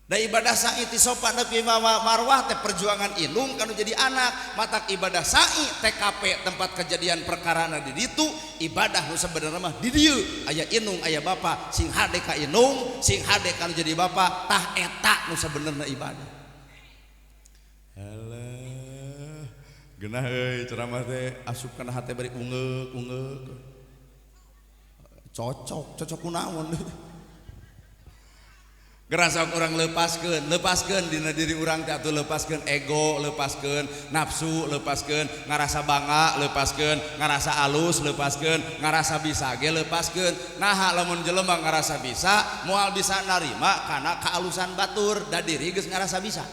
Da ibadah sa'i ti Sofa nepi Marwah teh perjuangan indung kanu jadi anak. Matak ibadah sa'i TKP tempat kejadian perkarana di ditu, ibadah nu sabenerna mah di dieu aya indung aya bapa, sing hade ka indung, sing hade kanu jadi bapa, tah eta nu sabenerna ibadah. Alah, geunah euy ceramah teh asup kana hate bari ungeuk-ungeuk. Cocok, cocok kunaon. Gerasa orang lepaskeun, lepaskeun dina diri urang teh atuh lepaskeun ego, lepaskeun nafsu, lepaskeun ngarasa bangga, lepaskeun ngarasa alus, lepaskeun ngarasa bisa ge lepaskeun. Naha lamun jelema ngarasa bisa, moal bisa narima kana kaalusan batur, da diri geus ngarasa bisa.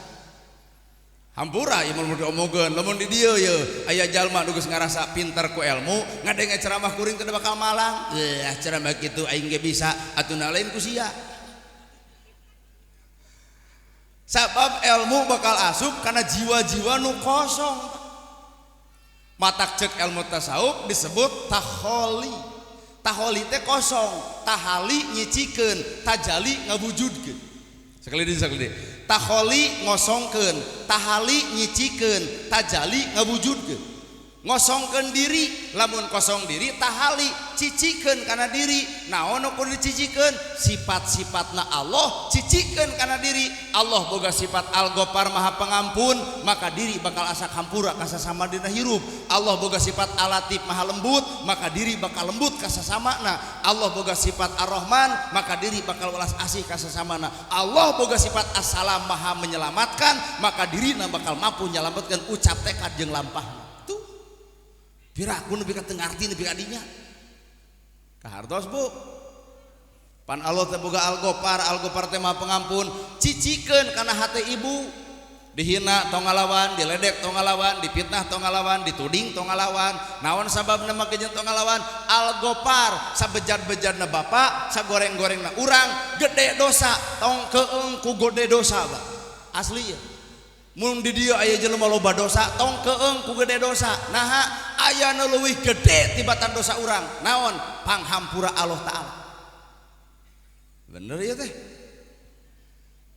Hampura ieu mun diomogeun, lamun di dieu ye aya jalma nu geus ngarasa pinter ku ilmu, ngadenge ceramah kuring teh bakal malang. Ceramah kitu aing ge bisa, atuh na lain ku sia. Sabab ilmu bakal asup karena jiwa-jiwa nu kosong. Matak cek ilmu tasawuf disebut taholi. Taholi teh kosong, tahali nyicikeun, tajali ngawujudkeun. Sekali deui, sekali deui. Taholi ngosongkeun, tahali nyicikeun, tajali ngawujudkeun. Ngosongkeun diri, lamun kosong diri tahali cicikeun kana diri. Naon nu kudu dicicikeun? Sifat-sifatna Allah cicikeun kana diri. Allah boga sifat Al-Ghaffar Maha Pengampun, maka diri bakal asa hampura ka sasama dina hirup. Allah boga sifat Al-Latif Maha Lembut, maka diri bakal lembut ka sasamana. Allah boga sifat Ar-Rahman, maka diri bakal welas asih ka sasamana. Allah boga sifat As-Salam Maha Menyelamatkan, maka dirina bakal mampu nyelametkeun ucap tekad jeung lampahna. Piraku nepi ka teu ngarti nepi ka dinya. Kahartos Bu. Pan Allah teh boga Al-Ghaffar, Al-Ghaffar teh Maha Pengampun. Cicikeun kana hate ibu. Dihina tong ngalawan, diledek tong ngalawan, dipitnah tong ngalawan, dituding tong ngalawan. Naon sababna make jeung tong ngalawan? Al-Ghaffar, sabejad-bejadna bapak, sagoreng-gorengna urang, gede dosa, tong keung ku gede dosa, Pak. Asli ya. Mun di dieu aya jelema loba dosa, tong keung ku gede dosa. Naha aya nu leuwih gede tibatan dosa urang. Naon? Panghampura Allah Ta'ala. Bener ya teh?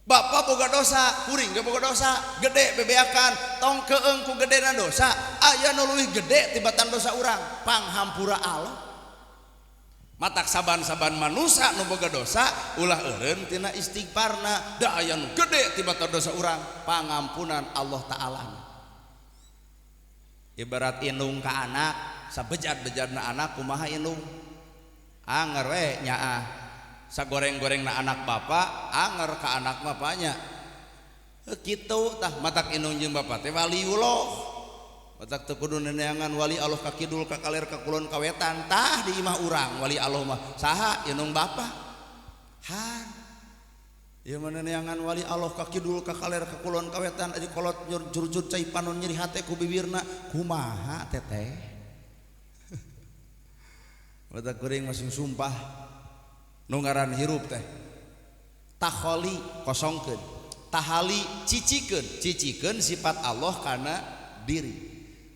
Bapak boga dosa, kuring ge boga dosa, gede bebeakan, tong keung ku gedena dosa, aya nu leuwih gede tibatan dosa urang, panghampura Allah. Matak saban-saban manusa nu boga dosa ulah eureun tina istighfarna, da aya nu gede tibatan dosa urang, pangampunan Allah Ta'ala. Ibarat indung ka anak, sabejad-bejadna anak kumaha indung? Anger we nyaah. Sagoreng-gorengna anak bapak, anger ka anak bapaknya. Kitu tah matak indung jeung bapak teh waliullah. Matak teu kudu neneangan wali Allah ka kidul ka kaler ka kulon ka wetan, tah di imah urang wali Allah mah saha indung bapa. Han. Ieu mah neneangan wali Allah ka kidul ka kaler ka kulon ka wetan aja kolot jurjur cai panon nyeri hate ku bibirna kumaha teteh. Matak kuring masing sumpah nu ngaran hirup teh. Taholi kosongkeun, tahali cicikeun, cicikeun sifat Allah kana diri.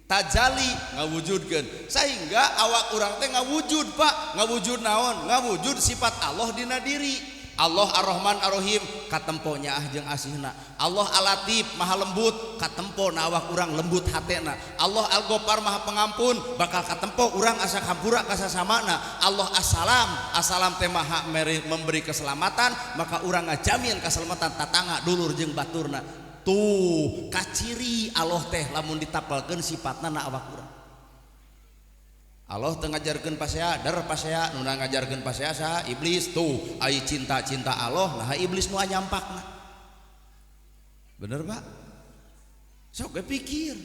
Tajali ngawujudkeun sehingga awak urang teh ngawujud Pak, ngawujud naon? Ngawujud sifat Allah dina diri. Allah Ar-Rahman Ar-Rahim katempo nyaah jeung asihna. Allah Al-Latif Maha Lembut katempo na awak urang lembut hatena. Allah Al-Ghaffar Maha Pengampun bakal katempo urang asa hampura ka sasamana. Allah As-Salam, As-Salam teh Maha memberi keselamatan, maka urang ngajamin keselamatan tatangga dulur jeung baturna. Tuh kaciri Allah teh lamun ditapalkeun sifatna na awak urang. Allah teu ngajarkeun pasea, der pasea, nu ngajarkeun pasea saha? Iblis. Tuh ai cinta-cinta Allah nah iblis nu anyampakna. Bener Pak? Sok ge pikir.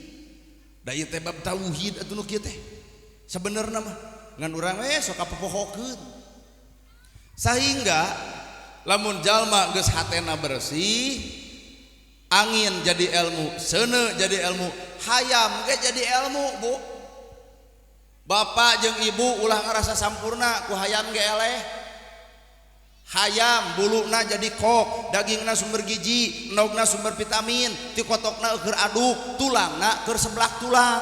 Da ieu teh bab tauhid atuh nu kieu teh. Sabenerna mah ngan urang we sok kapopohokeun. Sahingga lamun jalma geus hatena bersih, angin jadi ilmu, seuneu jadi ilmu, hayam ge jadi ilmu, Bu. Bapak jeung ibu ulah ngarasa sampurna ku hayam ge eleh. Hayam buluna jadi kok, dagingna sumber gizi, endogna sumber vitamin, ti kotokna keur aduk, tulangna keur seblak tulang.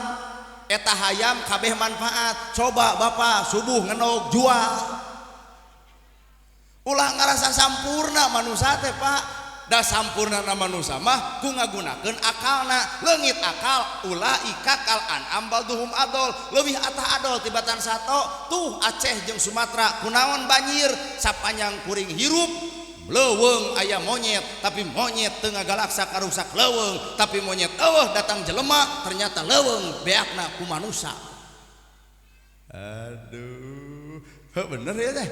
Eta hayam kabeh manfaat. Coba bapak subuh ngenog jual. Ulah ngarasa sampurna manusia teh Pak. Da sampurna na manusia mah ku ngagunakeun akalna, leungit akal ulaika kal an'am balduhum adol, leuwih atah adol tibatan sato. Tuh Aceh jeung Sumatera kunaon banjir sapanjang kuring hirup leuweung aya monyet, tapi monyet teu ngagalaksa karusak leuweung, tapi monyet eueuh datang jelema ternyata leuweung beakna ku manusa. Aduh, bener ya teh.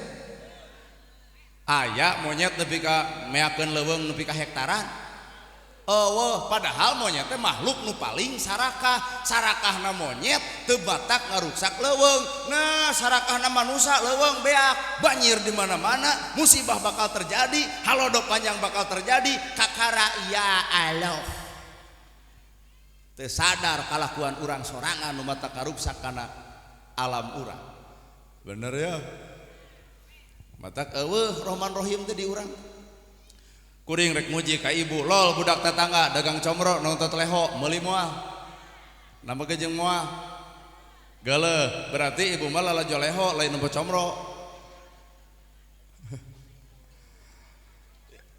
Aya monyet nepi ka meakeun leuweung nepi ka hektaran. Eueuh, padahal monyet teh makhluk nu paling sarakah. Sarakahna monyet teu batak ngaruksak leuweung. Nah, sarakahna manusia leuweung beak, banjir di mana-mana, musibah bakal terjadi, halodo panjang bakal terjadi, kakara ya Allah. Teu sadar kalakuan urang sorangan nu matak karuksak kana alam urang. Bener ya? Matak eueuh Rahman Rahim teh di urang. Kuring rek muji ka ibu, lol budak tetangga dagang comro nonton leho meuli moal. Nama ge jeung moal. Geuleuh, berarti ibu mah lalajo leho lain nempo comro.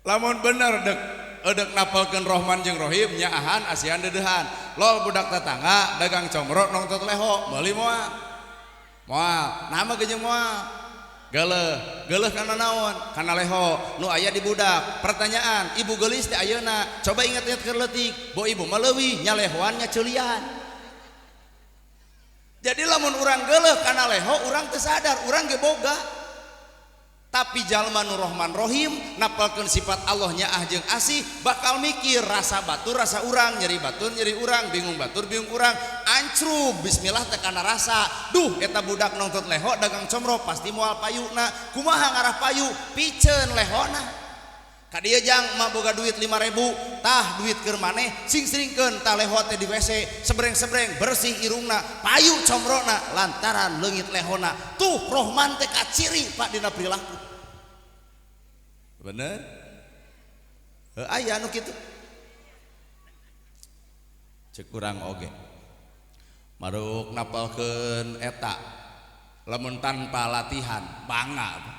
Lamun bener dek edek napalkeun Rohman jeung Rohim nyaahan asihan deudeuhan. Lol budak tetangga dagang comro nonton leho meuli moal. Moal, nama ge jeung moal. Geuleuh, geuleuh kana naon? Kana leho nu aya di budak. Pertanyaan, ibu geulis teh ayeuna, coba ingat-ingat keur leutik, bo ibu mah leuwih nya lehoan nya ceulian. Jadi lamun urang geuleuh kana leho, urang teu sadar, urang ge boga. Tapi jalma nu Rahman Rahim napalkeun sifat Allah nyaah jeung asih, bakal mikir rasa batur rasa urang, nyeri batur nyeri urang, bingung batur bingung urang, ancrub bismillah teh kana rasa. Duh eta budak nongtot leho dagang comro pasti moal payuna. Kumaha ngarah payu? Piceun lehona. Ka dieu jang mah boga duit 5.000, tah duit keur maneh sing seringkeun tah leho teh di WC, sebreng-sebreng bersih irungna, payu comrona lantaran leungit lehona. Tuh Rohman teh kaciri Pak dina perilaku. Bener? Aya nu kitu. Cek urang oge. Maruk napalkeun eta lamun tanpa latihan bangga.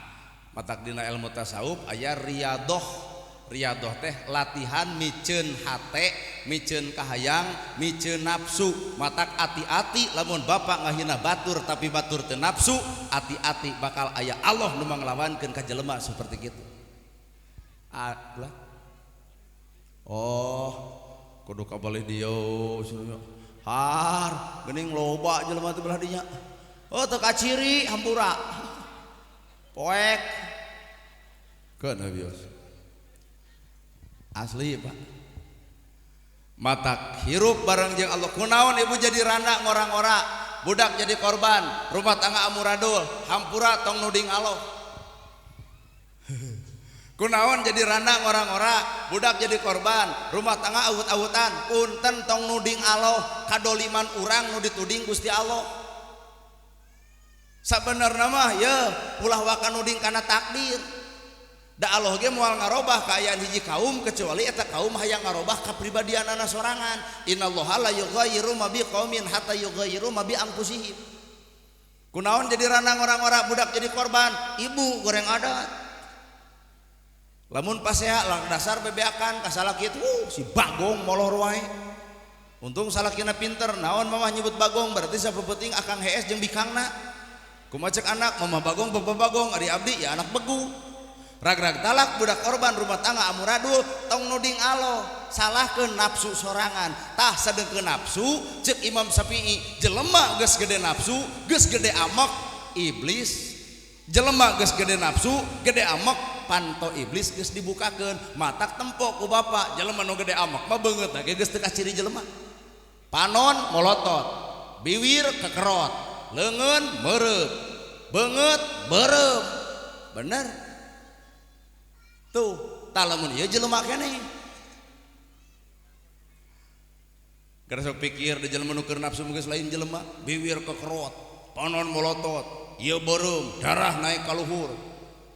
Matak dina ilmu tasawuf aya riyadoh. Riyadoh teh latihan miceun hate, miceun kahayang, miceun nafsu. Matak ati-ati lamun bapak ngahina batur tapi batur teu nafsu, ati-ati bakal aya Allah nu manglawankeun ka jelema seperti kitu. Lah. Oh, kudu kabalih dieu har, geuning loba jelema teh belah dinya. Oh, teu kaciri hampura. Poek. Keun bios. Asli, Pak. Matak hirup bareng jeung Allah. Kunaon ibu jadi randa ngora-ngora, budak jadi korban, rumah tangga amuradul, hampura tong nuding Allah. Kunaon jadi randa ngora-ngora, budak jadi korban, rumah tangga awut-awutan, punten tong nuding Allah, kadoliman urang nu dituding Gusti Allah. Sabenerna mah ye ulah waka nuding kana takdir. Da Allah ge moal ngarobah kaayaan hiji kaum kecuali eta kaum hayang ngarobah kapribadianana sorangan. Innallaha la yughayyiru ma biqaumin hatta yughayyiru ma bi anfusihim. Kunaon jadi randa ngora-ngora, budak jadi korban, ibu goreng adat. Lamun pasea lang dasar bebeakan kasalah kitu si Bagong molor wae. Untung salakina pinter, naon mamah nyebut Bagong berarti sapepeting akang hees jeung bikangna. Kumaha cek anak mamah Bagong bapak Bagong ari abdi ya anak begu. Rag-rag talak budak korban rumah tangga amuradul tong nuding Allah, salahkeun nafsu sorangan. Tah sadengkeun nafsu cek Imam Syafi'i jelema geus gede nafsu, geus gede amok iblis. Jelema geus gede nafsu, gede amok panto iblis geus dibukakeun, matak tempo ku bapak jelema nu gede amok mah beungeut ge geus teu kaciri jelema. Panon molotot, biwir kekerot, leungeun meureut, beungeut beureum. Bener? Tuh, tah lamun ieu jelema keneh. Gara sok pikir di jelema nu keur nafsu geus lain jelema, biwir kekerot, panon molotot, ieu beureum, darah naik ka luhur.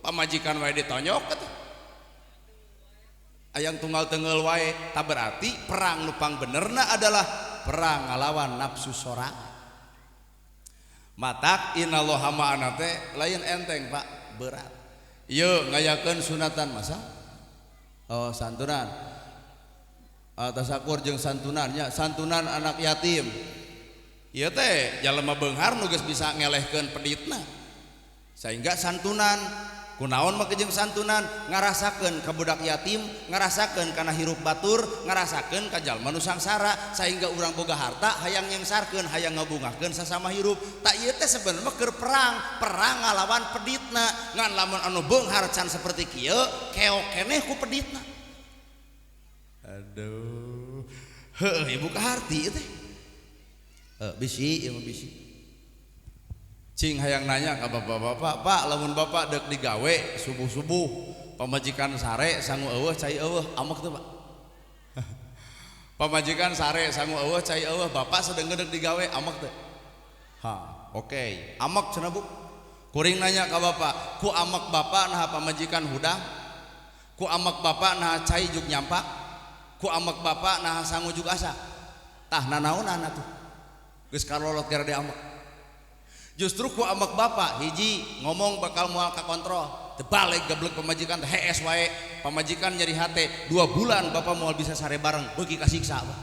Pamajikan wae ditonyok atuh. Ayang tunggal tenggel wae, tak berarti perang nu pangbenerna adalah perang ngalawan nafsu sorangan. Matak innallaha ma'ana teh lain enteng Pak, berat. Ieu ngayakeun sunatan masa? Oh, santunan. Tasakur jeung santunannya, santunan anak yatim. Ieu teh jalema beunghar nu geus bisa ngelehkeun peditna. Sehingga santunan Kunaon make jeung santunan ngarasakeun ka budak yatim, ngarasakeun kana hirup batur, ngarasakeun ka jalma nu sangsara sehingga urang boga harta hayang nyengsarkeun, hayang ngabungahkeun sasama hirup. Tak ieu teh sebenarnya keur perang, perang ngalawan peditna. Ngan lamun anu beunghar can seperti kieu, keok keneh ku peditna. Aduh. Heuh ibu kaharti ieu teh. Heuh bisi ieu mah bisi. Cing hayang nanya ka bapak-bapak, Pak lamun bapak dek digawe subuh-subuh pamajikan sare sangu eueuh cai eueuh amek teu Pak? Pamajikan sare sangu eueuh cai eueuh bapak sedeng dek digawe amek teu? Ha, oke. Amek cenah Bu. Kuring nanya ka bapak, ku amek bapak naha pamajikan hudang? Ku amek bapak naha cai juk nyampak? Ku amek bapak naha sangu juk asa? Tah nanaonan atuh. Geus karolot gara diamek. Justru ku amek bapak hiji ngomong bakal moal kakontrol tebalik geblek pamajikan teh hees wae pamajikan nyeri hate 2 bulan bapak moal bisa sare bareng beuki kasiksa Pak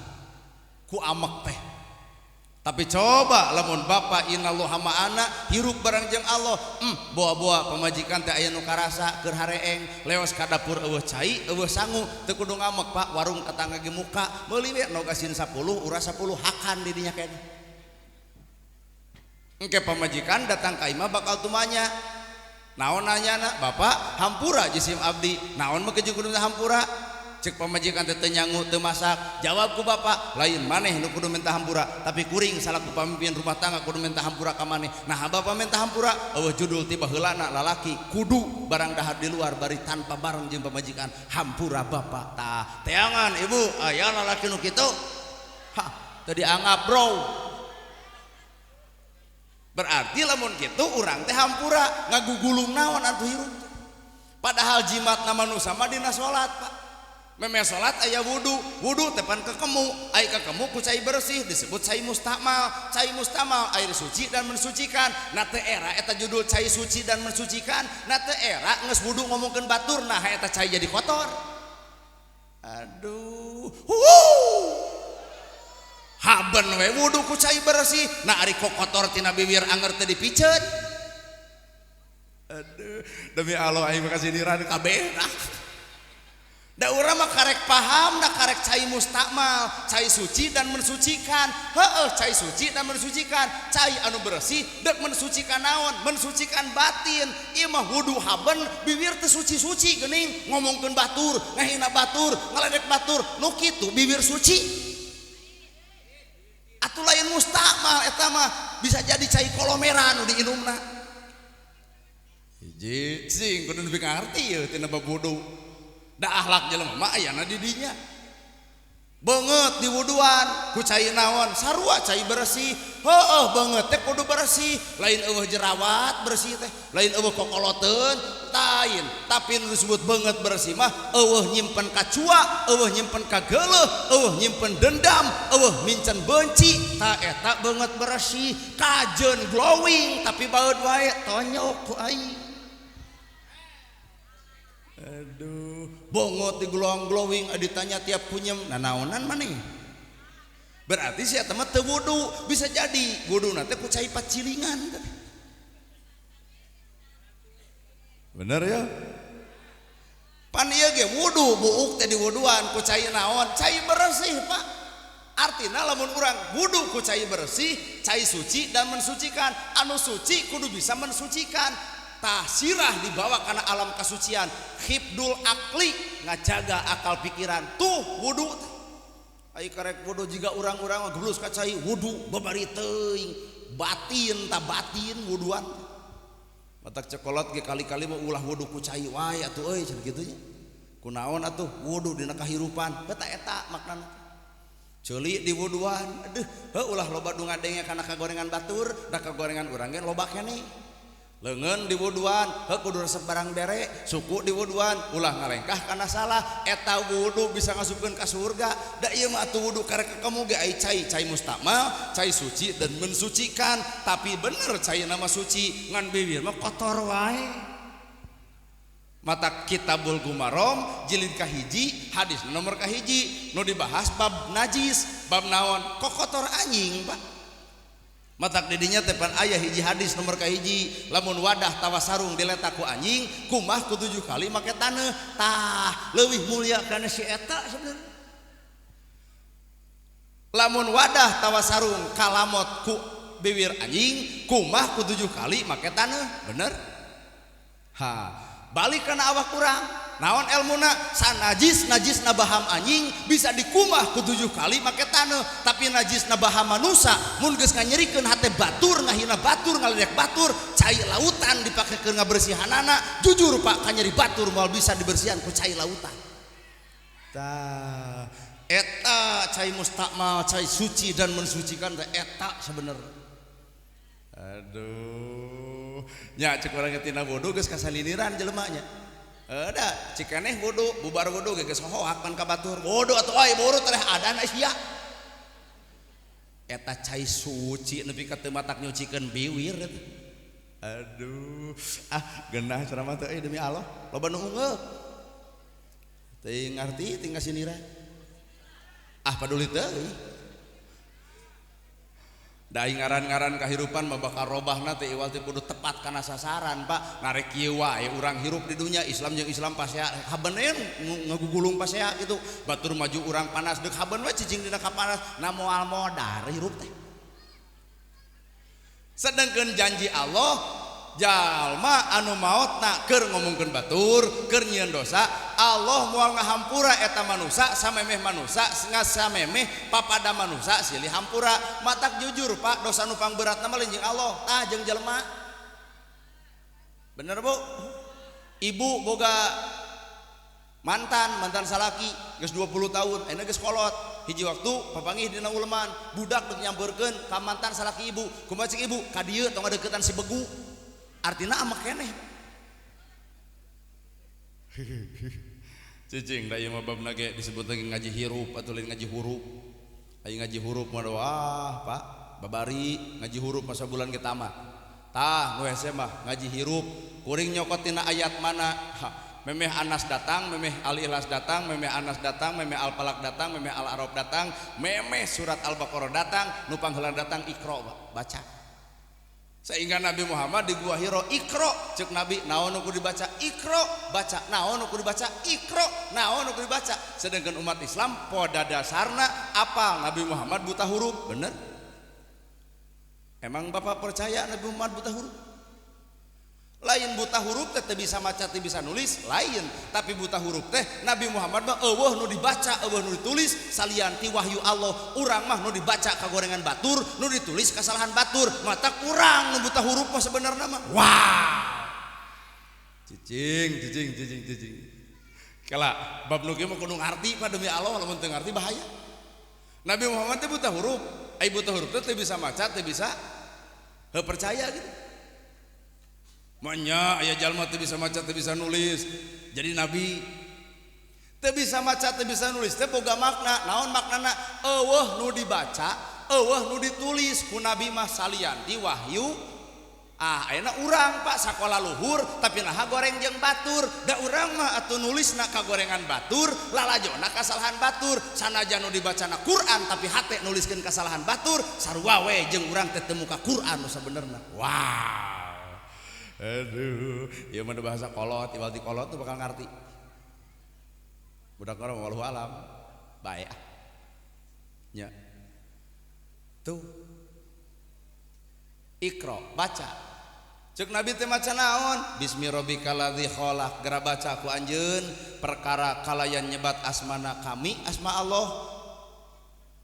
ku amek teh. Tapi coba lamun bapak innallaha ma'ana hirup bareng jeung Allah, boa-boa pamajikan teh aya nu karasa keur hareeng leos ka dapur eueuh cai eueuh sangu teu kudu ngamek Pak, warung tetangga ge muka meuli we nog asin 10 uras 10 hakan di dinya keneh. Engke pamajikan datang ka imah bakal tumanya. Naon nanyana? Bapak hampura jisim abdi. Naon mah keju kudu hampura? Cek pamajikan teh teu nyangu teu masak. Jawab ku bapak, lain maneh nu kudu minta hampura, tapi kuring salaku pamimpin rumah tangga kudu minta hampura ka maneh. Nah bapak minta hampura, eueuh judul tiba heulana lalaki kudu barang dahar di luar bari tanpa bareng jeung pamajikan. Hampura bapak. Tah, teangan ibu, aya lalaki nu kitu. Hah, teu dianggap bro. Berarti lamun kitu urang teh hampura ngagugulung naon atuh hirup. Padahal jimat na manusa mah dina salat Pak. Meme salat aya wudu, wudu teh pan kekemu, ai kekemu ku cai bersih disebut cai mustakmal, cai mustakmal air suci dan mensucikan. Na teu era eta judul cai suci dan mensucikan, na teu era geus wudu ngomongkeun batur nah eta cai jadi kotor. Aduh, haben we wudu ku cai bersih, nah ari kotor tina bibir anger teu dipiceun. Aduh, demi Allah aing kasiniran kabeh. Da urang mah karek paham, da karek cai mustakmal, cai suci dan mensucikan. Heueuh, cai suci dan mensucikan, cai anu bersih dek mensucikan naon? Mensucikan batin. Ieu mah wudu haben bibir teu suci-suci geuning ngomongkeun batur, ngahina batur, ngaledek batur, nu kitu bibir suci. Atuh lain mustakmal eta mah bisa jadi cai kolomera nu diinumna. Hiji sing kudu nepi ngarti yeuh tina bab wudu. Da akhlak jelema mah ayana di dinya. Beungeut di wuduan ku cai naon? Sarua cai bersih. Heueuh beungeut teh kudu bersih, lain eueuh jerawat bersih teh, lain eueuh kokoloteun, lain. Tapi nu disebut beungeut bersih mah eueuh nyimpen kacua, eueuh nyimpen kageuleuh, eueuh nyimpen dendam, eueuh mincen benci, ta eta beungeut bersih, kajeun glowing tapi baeud wae tonyok ku aing. Aduh, bongot di glowing glowing ditanya tiap punyem, nanaonan maneh. Berarti si eta mah teu wudu, bisa jadi wuduna teh ku cai pacilingan. Bener ya? Pan ieu ge wudu buuk teh diwuduan ku cai naon? Cai bersih, Pak. Artina lamun urang wudu ku cai bersih, cai suci dan mensucikan. Anu suci kudu bisa mensucikan. Tasirah dibawa karena alam kasucian, hibdul akli ngajaga akal pikiran. Tuh wudu. Ai karek wudu jiga urang-urang mah geblus ka cai wudu babari teuing, batin ta batin wuduan. Matak cekolot ge kali-kali mah ulah wudu ku cai wae atuh euy cenah kitu nya. Kunaon atuh wudu dina kahirupan, eta eta maknana. Ceuli di wuduan, aduh heuh ulah loba nu ngadenge kana kagorengan batur, da kagorengan urang ge loba keneh. Leungeun di wuduan, heuh kudu resep barang bere, suku di wuduan, ulah ngalengkah kana salah, eta wudu bisa ngasupkeun ka surga. Da ieu mah atuh wudu karek kekemu ge ai cai, cai mustakmal, cai suci dan mensucikan, tapi bener cai nama suci, ngan bibir mah kotor wae. Mata Kitabul Gumarom jilid kahiji, hadis nomor kahiji, nu dibahas bab najis, bab naon, kok kotor anjing, Pak. Matak didinya teh pan aya hiji hadis nomor kahiji, lamun wadah tawa sarung diletak ku anjing, kumah ku 7 kali make taneuh. Tah, leuwih mulia kana si eta sebenarnya. Lamun wadah tawa sarung kalamot ku bibir anjing, kumah ku 7 kali make taneuh, bener? Ha, balik kana awak urang. Naon elmuna sanajis najis nabaham anjing bisa dikumah ku 7 kali make taneuh, tapi najis nabaham manusa mun geus nganyerikeun hate batur, ngahina batur, ngaledek batur, cai lautan dipakekeun ngabersihanana, jujur Pak kanyeri batur moal bisa dibersihan ku cai lautan. Tah, eta cai mustakmal, cai suci dan mensucikan teh eta sebenarnya. Aduh, nya cek urang tina bodoh geus kasaliniran jelema nya. Ada cikeneh wudu, bubar wudu geus hoak pan ka batur. Wudu atuh euy buru teh adana sia. Eta cai suci nepi ka teu matak nyucikeun biwir eta. Aduh, ah geunah ceramah teh euy demi Allah, loba nu ungeuk. Teu ngarti teu ngasinira. Ah paduli teh euy. Da ngaran-ngaran kahirupan mah bakal robahna teh iwal teh kudu tepat kana sasaran Pak. Narek kieu wae urang hirup di dunya Islam jeung Islam pasea habeun ngagugulung pasea kitu. Batur maju urang panas deuk habeun we cicing dina kapanas na moal modar hirup teh. Sedengkeun janji Allah jalma anu maotna keur ngomongkeun batur, keur nyieun dosa, Allah moal ngahampura eta manusa samemeh manusa ngasamemeh papada manusa silih hampura. Matak jujur Pak, dosa nu pangberatna mah lain jeung Allah, tah jeung jelema. Bener Bu? Ibu boga mantan, mantan salaki geus 20 tahun, ayeuna geus kolot. Hiji waktu papanggih dina uleman, budak deuk nyampeurkeun ka mantan salaki ibu. Kumaha cik ibu? Ka dieu tong ngadeukeutan si begu. Artina amak keneh. Cicing da ieu mah babna ge disebut lagi ngaji hirup atuh lain ngaji huruf. Aya ngaji huruf mah wah Pak, babari ngaji huruf masa bulan ge tamat. Tah nu hese mah ngaji hirup, kuring nyokot tina ayat mana? Ha, memeh Anas datang, memeh Al-Ikhlas datang, memeh Anas datang, memeh Al-Falaq datang, memeh Al-A'raf datang, memeh surat Al-Baqarah datang, nu pangheulana datang Iqra, baca. Sehingga Nabi Muhammad di Gua Hiro Iqra, cek Nabi naon nu kudu dibaca Iqra, baca naon nu kudu dibaca Iqra, naon nu kudu dibaca. Sedangkan umat Islam pada dasarna apal Nabi Muhammad buta huruf, bener? Emang Bapak percaya Nabi Muhammad buta huruf? Lain buta huruf teh teu bisa maca teu bisa nulis, lain, tapi buta huruf teh Nabi Muhammad mah eueuh nu dibaca, eueuh nu ditulis salian ti wahyu Allah. Urang mah nu dibaca kagorengan batur, nu ditulis kasalahan batur, mata kurang nu buta huruf mah sebenarna mah. Wah. Cicing, cicing, cicing, cicing. Kala bab nu kieu mah kudu ngarti Pak demi Allah, lamun teu ngarti bahaya. Nabi Muhammad teh buta huruf, ai buta huruf teh teu bisa maca, teu bisa heuh percaya gitu. Manya aya jalma teu bisa maca teu bisa nulis jadi nabi. Teu bisa maca teu bisa nulis teh boga makna. Naon maknana? Eueuh nu dibaca, eueuh nu ditulis ku nabi mah salian di wahyu. Ah ayeuna urang Pak sakola luhur tapi naha goreng jeung batur. Da urang mah atuh nulisna kagorengan batur, lalajona kasalahan batur. Sanajan nu dibacana Quran tapi hate nuliskeun kasalahan batur, sarua we jeung urang teh teu muka Quran nu sabenerna. Wow. Aduh, ieu mah bahasa kolot, iwal di kolot tuh bakal ngarti. Budak orang walau alam, bae ah. Nya. Tuh. Iqra, baca. Ceuk Nabi teh maca naon? Bismi rabbikal ladzi khalaq. Geura baca ku anjeun perkara kalayan nyebat asmana kami, asma Allah.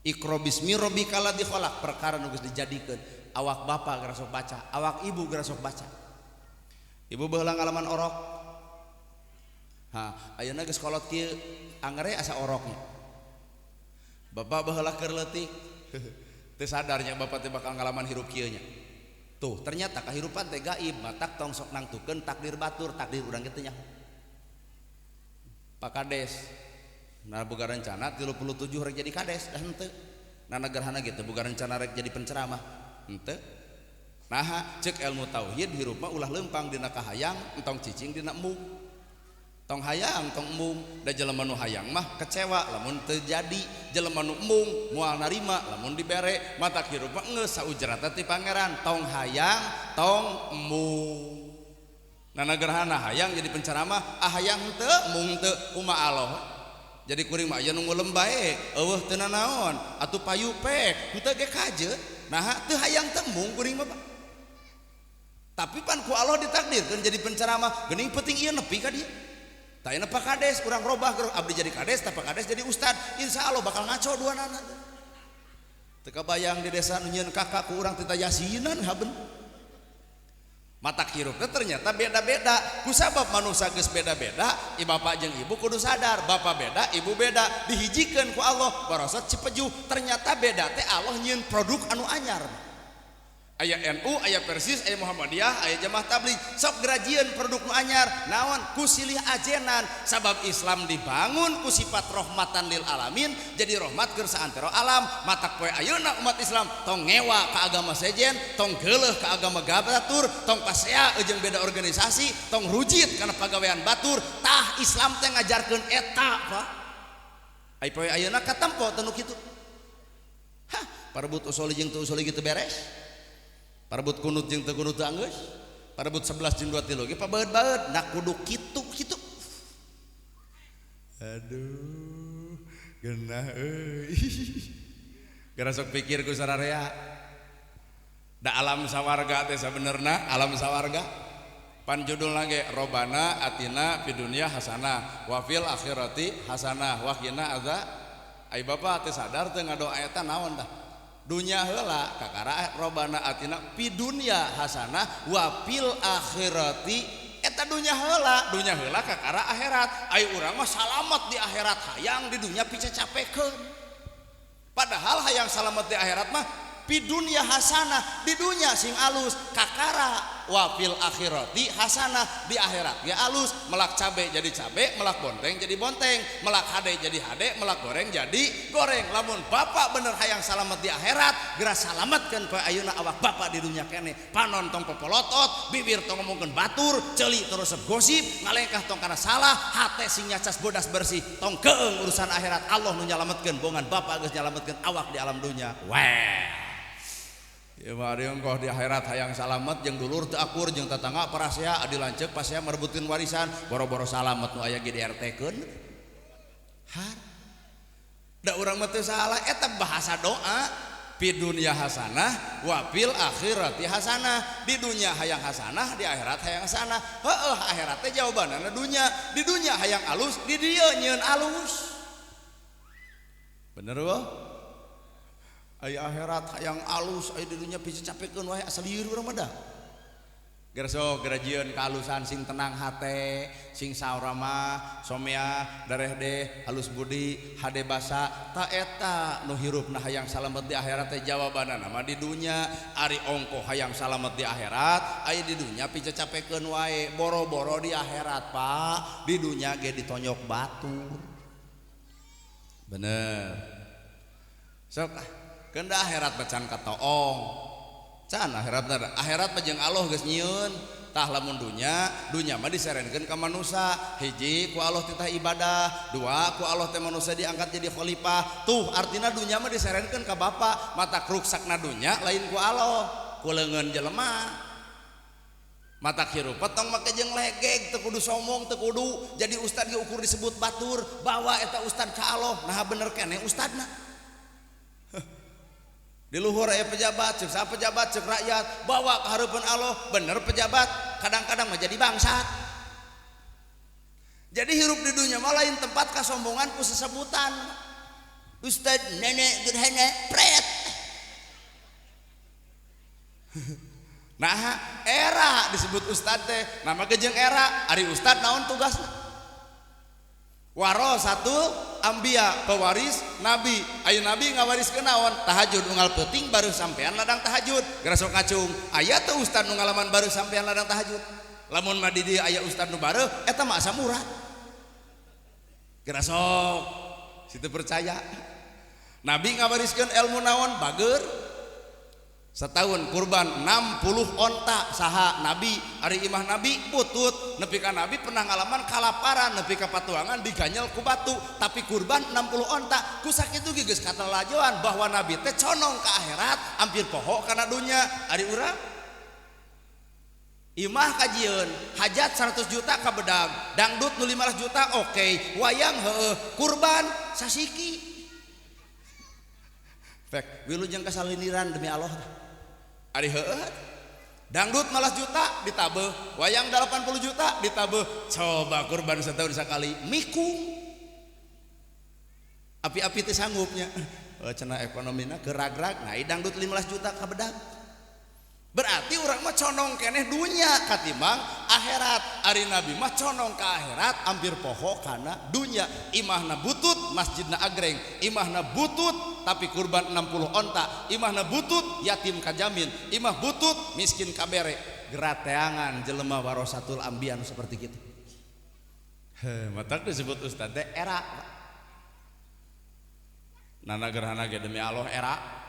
Iqra bismi rabbikal ladzi khalaq, perkara nu geus dijadikeun. Awak bapa geura sok baca, awak ibu geura sok baca. Ibu baheula ngalaman orok. Ha, ayeuna geus kolot kieu, angere asa oroknya. Bapak baheula keur leutik. Teu sadarnya bapak teh bakal ngalaman hirup kieu nya. Tuh, ternyata kahirupan teh gaib, matak tong sok nangtukeun takdir batur, takdir urang kitu nya. Pak Kades, nah boga rencana 37 rek jadi kades, dah henteu. Nah gerhana gitu boga rencana rek jadi penceramah, henteu. Nah, cek ilmu tauhid hirup mah ulah lempang dina kahayang, entong cicing dina embung. Tong hayang tong embung, da jelema nu hayang mah kecewa lamun teu jadi, jelema nu embung moal narima lamun dibere, matak hirup mah geus saujrata ti pangeran. Tong hayang tong embung. Nana gerhana hayang jadi penceramah, ah hayang teu embung teu kumaha Allah. Jadi kuring mah aya nu ngulem bae, eueuh teu nanaon, atuh payu pek, henteu ge kajeut. Naha teu hayang teu embung kuring mah. Tapi pan ku Allah ditakdirkeun jadi penceramah, geuning penting ieu nepi ka dieu. Tayana Pak Kades urang robah gerok abdi jadi kades, tah Pak Kades jadi ustad, insya Allah bakal ngaco dua nana. Teu kabayang di desa nu nyieun kakak ku urang teh yasinan haben. Matak hirupna ternyata beda-beda. Kusabab manusia geus beda-beda, i bapak jeung ibu kudu sadar, bapak beda, ibu beda, dihijikeun ku Allah, barosot cipejuh, ternyata beda teh Allah nyieun produk anu anyar. Aya NU, aya Persis, aya Muhammadiyah, aya Jamaah Tabligh, sok gerajieun produk nu anyar, naon ku silih ajenan, sabab Islam dibangun ku sifat rahmatan lil alamin, jadi rahmat keur saantero alam, matak poe ayeuna umat Islam tong ngewa ka agama sejen, tong geuleuh ka agama batur, tong pasea jeung beda organisasi, tong rujit kana pagawean batur, tah Islam teh ngajarkeun eta, Pak. Ai poe ayeuna katempo teu nu kitu. Hah, parebut usoli jeung teu usoli kitu beres. Parebut kunut jeung teu kunut teu anggeus, parebut 11 jeung 2 tilu ge pabaeut-baeut, nah kudu kitu kitu. Aduh, geunah euy. Gara sok pikir ku sararea. Da alam sawarga teh sabenerna, alam sawarga pan judulna ge Robana atina fid dunya hasanah wa fil akhirati hasanah wa qina adza. Ai bapa teh sadar teu ngadoa eta naon tah? Dunya heula kakara robana atina fi dunya hasanah wa fil akhirati, eta dunya heula kakara akhirat. Ai urang mah salamet di akhirat, hayang di dunya picacapekeun. Padahal hayang salamet di akhirat mah fi dunya hasanah, di dunya sing alus kakara wa fil akhirati hasanah, di akhirat ge alus, melak cabe jadi cabe, melak bonteng jadi bonteng, melak hade jadi hade, melak goreng jadi goreng. Lamun bapak bener hayang salamet di akhirat, geura salametkeun poe ayeuna awak bapak di dunya keneh. Panon tong popolotot, bibir tong ngomongkeun batur, ceuli terus gosip, ngalengkah tong kana salah, hate sing nyacas bodas bersih, tong keung urusan akhirat. Allah nu nyalametkeun bongan bapak geus nyalametkeun awak di alam dunya. Weh. Ya mari engkau di akhirat hayang salamet jeung dulur teu akur jeung tetangga parasea adi lanceuk pasea merebutkeun warisan, boro-boro salamet nu aya ge di RT-keun. Har. Da urang mah teu salah eta bahasa doa, fi dunya hasanah wa fil akhirati hasanah. Di dunya hayang hasanah, di akhirat hayang hasanah. Heueuh akhirat teh jawabanana dunya, di dunya hayang alus, di dieu nyieun alus. Bener wah? Aya akhirat hayang alus, aya di dunya picacapekeun wae asa lieur urang mah dah. Geura sok gerajieun kaalusan sing tenang hate, sing saurama, somea, darehdeh, halus budi, hade basa, ta eta nu hirupna hayang salamet di akhirat teh jawabanana mah di dunya. Ari ongkoh hayang salamet di akhirat, aya di dunya picacapekeun wae, boro-boro di akhirat, Pak. Di dunya ge ditonyok batur. Bener. Sok ah. Keunda akhirat bacan katoong. Can akhirat bener. Akhirat mah jeung Allah geus nyieun. Tah lamun dunya, dunya mah diserenkeun ka manusa. Hiji ku Allah titah ibadah, dua ku Allah teh manusia diangkat jadi khalifah. Tuh artina dunya mah diserenkeun ka bapa, mata ruksakna dunya lain ku Allah, ku leungeun jelema. Mata hirup tong make jeung legeg, teu kudu sombong, teu kudu jadi ustad ge ukur disebut batur, bawa eta ustad ka Allah, nah bener keneh ustadna. Di luhur aya pejabat, cek saha pejabat, cek rakyat, bawa ke hareupeun Allah, bener pejabat, kadang-kadang mah jadi bangsat. Jadi hirup di dunia mah lain tempat kasombongan ku sesebutan. Ustad nenek gerhana pret. Nah, era disebut ustad teh, nama ge jeung era, ari ustad naon tugasna? Warasatul ambia, pewaris nabi. Ayo nabi ngawariskeun naon? Tahajud unggal peuting baru sampean ladang tahajud. Geura sok ngacung. Aya teu ustad nu ngalaman baru sampean ladang tahajud? Lamun mah di dieu aya ustad nu bareuh, eta mah asa murah. Geura sok situ percaya. Nabi ngawariskeun ilmu naon? Bager. Setahun kurban 60 onta saha nabi, ari imah nabi butut, nepi ka nabi pernah ngalaman kalaparan, nepi ka patuangan diganyel ku batu, tapi kurban 60 onta. Ku sakitu ge geus katalajoan bahwa nabi teh conong ka akhirat, hampir poho kana dunya. Ari urang imah kajieun, hajat 100 juta ka bedag, dangdut nu 15 juta oke, wayang heueuh, kurban sasiki. Pek wilujeng kasaliniran demi Allah. Ari heueuh. Dangdut 15 juta ditabeuh, wayang 80 juta ditabeuh. Coba kurban setahun sekali mikung. Api-api teh sanggupnya. Cenah ekonomina geragrag, nah dangdut 15 juta ka bedag. Berarti urang mah conong keneh dunya katimbang akhirat. Ari nabi mah conong ka akhirat hampir poho kana dunya. Imahna butut, masjidna agreng. Imahna butut tapi kurban 60 onta. Imahna butut yatim kajamin. Imah butut miskin kabere. Gerateangan jelema warasatul anbiya nu seperti kitu. Heh, matak disebut ustad teh era. Nana gerhana ge demi Allah era.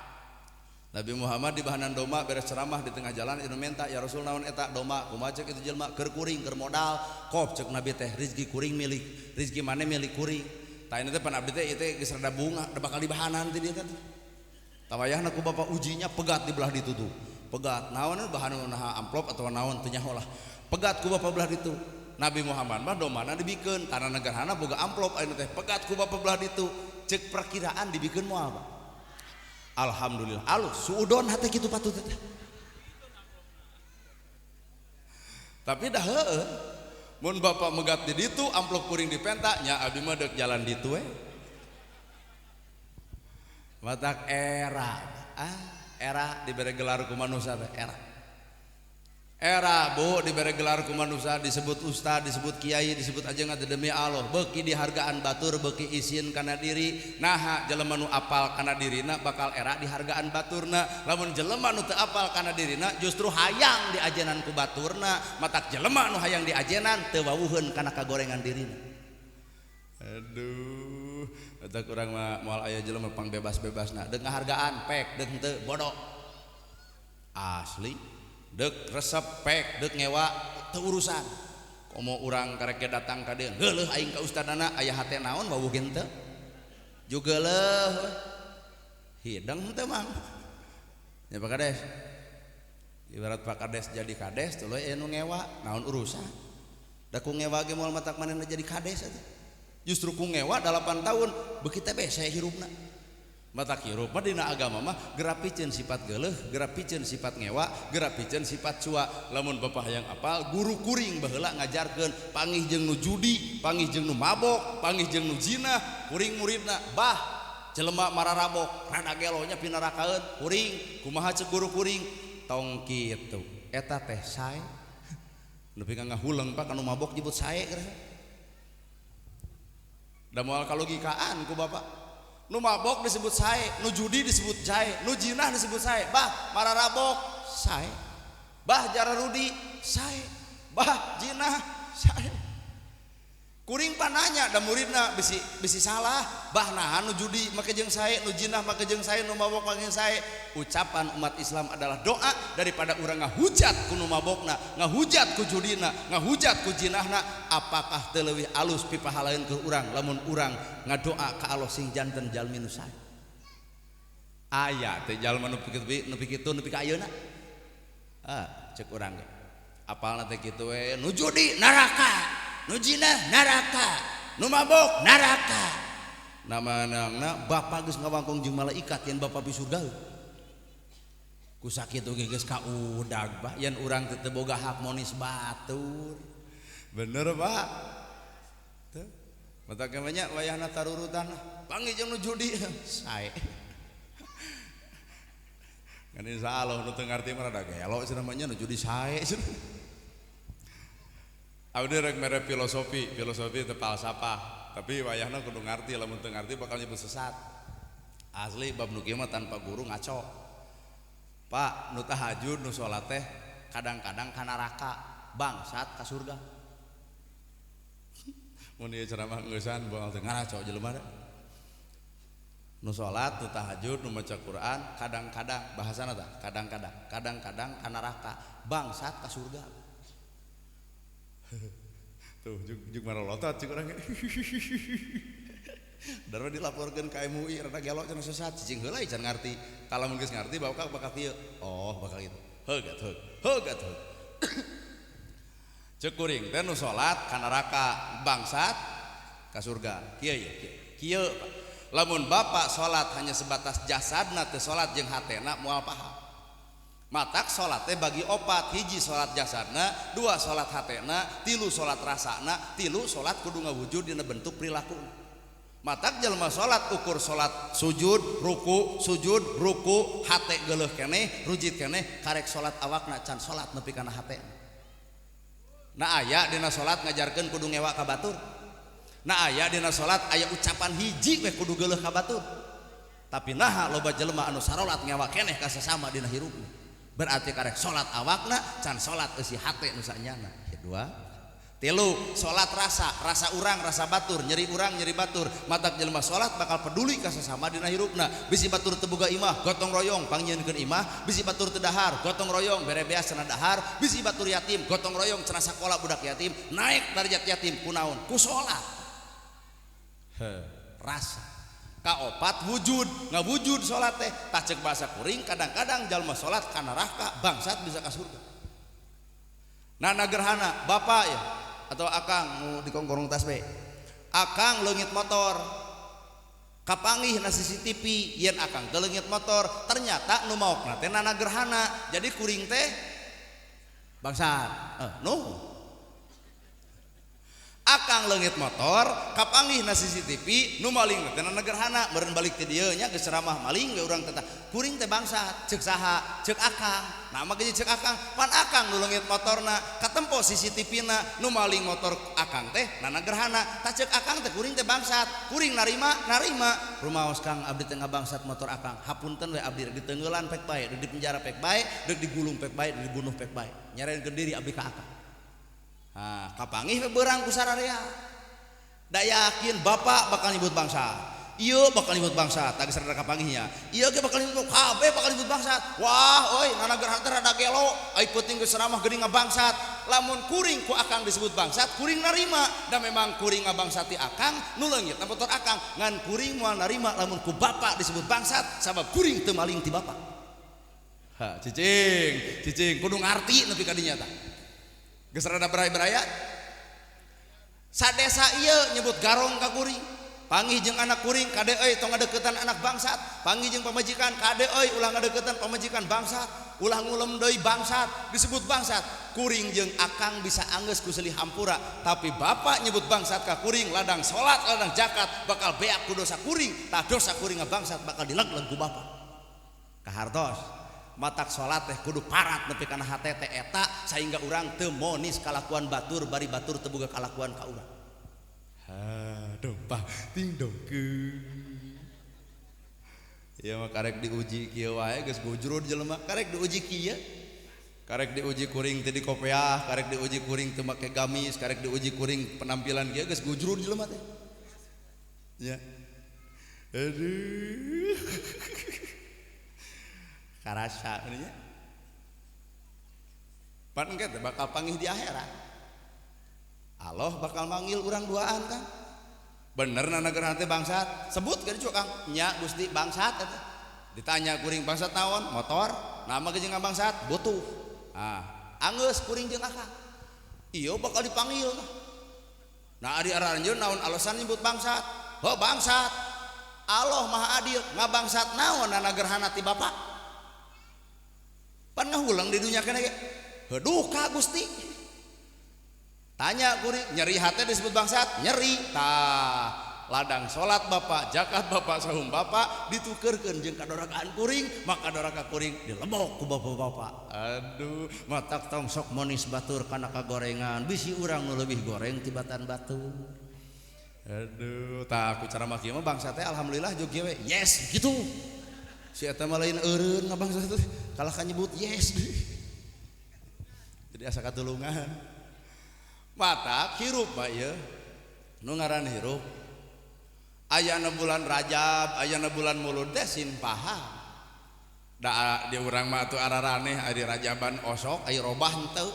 Nabi Muhammad di bahanan doma beres ceramah di tengah jalan anu menta ya Rasul naon eta doma kumaha ceuk itu jelema keur kuring keur modal kop ceuk Nabi teh rezeki kuring milik rezeki maneh milik kuring tah ini teh pan abdi teh ieu teh geus rada bunga da bakal dibahanan ti dieu teh tawayahna ku bapak ujinya pegat di belah ditu tuh pegat naon bahan naha amplop atawa naon teu nyaho lah pegat ku bapak belah ditu Nabi Muhammad mah domana dibikeun tanah negarana boga amplop anu teh pegat ku bapak belah ditu ceuk perkiraan dibikeun moal Pak. Alhamdulillah alus suudon hate kitu patut teh. Tapi dah heueuh mun bapak megat di ditu amplop kuring dipenta nya abdi mah deuk jalan ditu we. Matak era era dibere gelar ku manusia teh era. Era bu dibere gelar ku manusia disebut ustad disebut kiai disebut ajengan demi Allah beuki dihargaan batur beuki isin kana diri naha jelema nu apal kana dirina bakal era dihargaan baturna lamun jelema nu teu apal kana dirina justru hayang diajenan ku baturna matak jelema nu hayang diajenan teu wawuheun kana kagorengan dirina. Aduh eta urang mah moal aya jelema pangbebas-bebasna deuk ngahargaan pek deuk henteu bodoh asli dek resep pek dek ngewa teu urusan komo urang karek datang ka dieu geuleuh aing ka ustadana aya hate naon wawuh ge henteu juga leuh hideng henteu mang nya Pak Kades ibarat Pak Kades jadi kades tuluy aya nu ngewa naon urusan da ku ngewa ge moal matak manehna jadi kades atuh justru ku ngewa 8 tahun beuki teh bese hirupna. Matak hirup mah dina agama mah geura piceun sifat geuleuh, geura piceun sifat ngewa, geura piceun sifat cua. Lamun bapak hayang apal, guru kuring baheula ngajarkeun pangih jeung nu judi, pangih jeung nu mabok, pangih jeung nu zina, kuring muridna bah jelema mararabok, rada gelonya pinarakaeun, kuring kumaha ceuk guru kuring tong kitu. Eta teh sae. Nepi ka ngahuleng Pak kanu mabok nyebut sae geura. Da moal kalogikaan ku bapak. Nu mabok disebut sae, nu judi disebut jae, nu jinah disebut sae, bah mararabok sae, bah jararudi sae, bah jinah sae. Kuring pananya da muridna bisi bisi salah, bah naha nu judi make jeung sae, nu jinah make jeung sae, nu mabok make jeung sae. Ucapan umat Islam adalah doa daripada urang ngahujat ku nu mabokna, ngahujat ku judina, ngahujat ku jinahna, apakah teu leuwih alus pipahalaeun ke urang lamun urang ngadoa ka Allah sing janten jalmi nu sae. Aya teh jalma nu nepi kitu nepi ka ayeuna. Ah, cek urang ge. Apalna teh kitu we, nu judi neraka. Nu jinah neraka, nu mabok neraka. Nama-namana bapak geus ngawangkong jeung malaikat yen bapak pi surga. Ku sakitu ge geus kaudag bah yen urang teh teu boga hak monis batur. Bener Pak. Teu. Matak banyak wayahna tarurutan panggih jeung nu judi sae. Ngan insyaallah nu teu ngarti mah rada gelo cenah mah nya nu judi sae cenah. Abdi rek mere filosofi, filosofi teu falsafah, tapi wayahna kudu ngarti, lamun teu ngarti bakal nyebut sesat. Asli bab nu kieu mah tanpa guru ngaco. Pak, nu tahajud, nu salat teh kadang-kadang ka neraka, bangsat ka surga. Mun ieu ceramah ngeusan bakal teu ngaraco jelema teh. Nu salat, nu tahajud, nu maca Quran, kadang-kadang bahasana tah, kadang-kadang, kadang-kadang ka neraka, bangsat ka surga. Tuh juk marolotot cik urang. Darah dilaporkeun ka MUI rada gelo cenah sesat, cicing heula can ngarti. Kalamun geus ngarti bakal bakal kieu. Oh, bakal kitu. Heug atuh, heug atuh. Ceuk kuring teh nu salat ka neraka, bangsat ka surga. Kieu ye, kieu. Kieu Pak. Lamun bapak salat hanya sebatas jasadna teu salat jeung hatena moal paham. Matak salat teh bagi opat, hiji salat jasadna, dua salat hatena, tilu salat rasana, tilu salat kudu ngawujud dina bentuk perilaku. Matak jelema salat ukur salat sujud, ruku, hate geuleuh keneh, rujit keneh, karek salat awakna can salat nepi kana hate. Nah aya dina salat ngajarkeun kudu ngewa ka batur. Nah aya dina salat aya ucapan hiji we kudu geuleuh ka batur. Tapi naha loba jelema anu sarolat ngewa keneh ka sesama dina hirupna. Berarti karek salat awakna can salat eusi hate nu sanyana. Kedua, tilu salat rasa, rasa urang, rasa batur, nyeri urang, nyeri batur. Matak jelema salat bakal peduli ka sesama dina hirupna. Bisi batur teu boga imah, gotong royong pangnyieunkeun imah, bisi batur teu dahar, gotong royong bere beas cenah dahar, bisi batur yatim, gotong royong cenah sakola budak yatim, naik darajat yatim kunaon? Ku salat. Rasa. Kaopat wujud, ngawujud salat teh. Tah ceuk bahasa kuring kadang-kadang jalma salat ka neraka, bangsat bisa ka surga. Nana gerhana, bapak ya atau akang nu dikongkorong tasbih. Akang leungit motor. Kapanggih na CCTV yen akang teu leungit motor, ternyata nu maokna teh nana gerhana. Jadi kuring teh bangsat. Nu akang leungit motor, kapanggih na CCTV, nu maling teh nana gerhana, meureun balik ti dieu nya geus ceramah maling ge urang teh. Kuring teh bangsat, ceuk saha? Ceuk akang. Nah mah geus ceuk akang, pan akang nu leungit motorna, katempo CCTV-na, nu maling motor akang teh nana gerhana. Tah ceuk akang teh kuring teh bangsat. Kuring narima, narima. Rumaos Kang abdi teh ngabangsat motor akang. Hapunten we abdi rek diteungeulan pek bae, rek dipenjara pek bae, rek digulung pek bae, rek dibunuh pek bae. Nyareunkeun diri abdi ka akang. Nah, kapanggih we beurang ku sararea. Da yakin bapak bakal nyebut bangsa. Ieu bakal nyebut bangsa, tah geus rada kapanggihnya. Ieu ge bakal nyebut kabeh bakal nyebut bangsat. Wah, euy, nana gerhana teh rada gelo, ai peuting geus ceramah geuning ngabangsat. Lamun kuring ku akang disebut bangsat, kuring narima. Da memang kuring ngabangsati akang, nu leungit na motor akang. Ngan kuring moal narima lamun ku bapak disebut bangsat, sabab kuring teu maling ti bapak. Ha, cicing, cicing kudu ngarti nepi ka dinya tah. Geus rada berai-beraya. Sadesa ieu nyebut garong ka kuring. Panggih jeung anak kuring kade euy tong ngadeukeutan anak bangsat. Panggih jeung pamajikan kade euy ulah ngadeukeutan pamajikan bangsat. Ulah ngulem deui bangsat, disebut bangsat. Kuring jeung akang bisa anggeus ku seulih hampura, tapi bapak nyebut bangsat ka kuring ladang salat, ladang zakat bakal beak ku dosa kuring. Tah dosa kuring ngabangsat bakal dilegleg ku bapak. Kahartos. Matak salat teh kudu parat nepi kana hate teh eta sehingga urang teu monis kalakuan batur bari batur teu boga kalakuan ka urang. Ha, dompah ting dongkeun. Ieu mah karek diuji kieu wae geus bujurud jelema, karek diuji kieu. Karek diuji kuring teu dikopeah, karek diuji kuring teu make gamis, karek diuji kuring penampilan kieu geus gujurud jelema teh. Ya. Aduh. Karasa nya. Pan engke teh bakal panggih di akhirat. Allah bakal manggil urang duaan kan. Bener nana gerhana teh bangsat. Sebut ka dieu Kang. Nya Gusti bangsat eta. Ditanya kuring bangsat naon? Motor. Nama ge jeung bangsat butuh. Ah, anggeus kuring jeung akang. Ieu bakal dipanggil. Nah ari aranjeun naon alasan nyebut bangsat? Heuh bangsat. Allah Maha Adil, ngabangsat naon nana gerhana ti bapak? Pan ngahulang di dunia kene ge. Heuh duka Gusti. Tanya kuring, nyeri hate disebut bangsat? Nyeri. Tah, ladang salat bapak, zakat bapak, saum bapak ditukerkeun jeung kadorakaan kuring, maka doraka kuring dilebok ku bapak-bapak. Aduh, matak tong sok monis batur kana kagorengan, bisi urang nu leuwih goreng tibatan batur. Aduh, tah ku cara mah kieu mah bangsat teh alhamdulillah jeung kieu we. Yes, gitu. Si eta mah lain eureun ngabangsat teh, kalah ka nyebut yes. Jadi asa katulungan. Matak hirup Pak ieu. Nu ngaran hirup. Ayana bulan Rajab, ayana bulan Mulud teh sin paham. Da di urang mah atuh araraneh ari Rajaban osok ari robah henteu.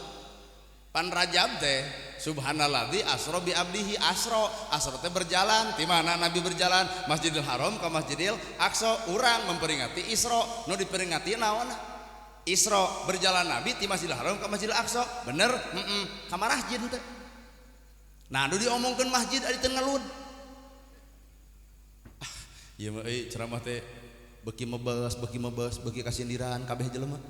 Pan Rajab teh subhanalladzi asra bi abdihi asra. Asra teh berjalan, di mana Nabi berjalan? Masjidil Haram ke Masjidil Aqsa. Urang memperingati Isra, nu diperingati naon? Isra, berjalan Nabi ti Masjidil Haram ke Masjidil Aqsa. Bener? Heeh. Ka masjid teh. Nah, nu diomongkeun masjid ari teu ngelud. Ieu mah euy ceramah teh beuki mebes, beuki mebes, beuki kasindiran kabeh jelema.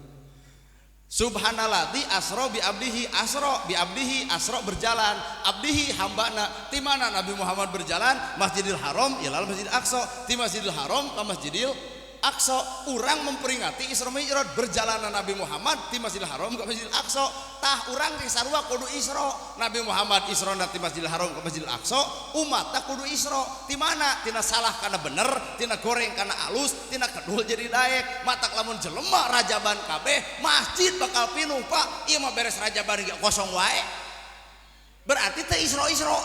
Subhanalladzi asra bi abdihi, asra bi abdihi, asra berjalan, abdihi hambana. Ti mana Nabi Muhammad berjalan? Masjidil Haram ilal Masjidil Aqsa, ti Masjidil Haram ka Masjidil Aqsa. Urang memperingati Isra Mi'raj, berjalanan Nabi Muhammad ti Masjidil Haram ka Masjidil Aqsa. Tah urang teh sarua kudu Isra. Nabi Muhammad Isra ti Masjidil Haram ka Masjidil Aqsa, umat tah kudu Isra. Ti mana? Tina salah kana bener, tina goreng kana alus, tina kedul jadi daek. Matak lamun jelema rajaban kabeh, masjid bakal pinuh, Pak. Ieu mah beres rajaban ge kosong wae. Berarti teh Isra-Isra.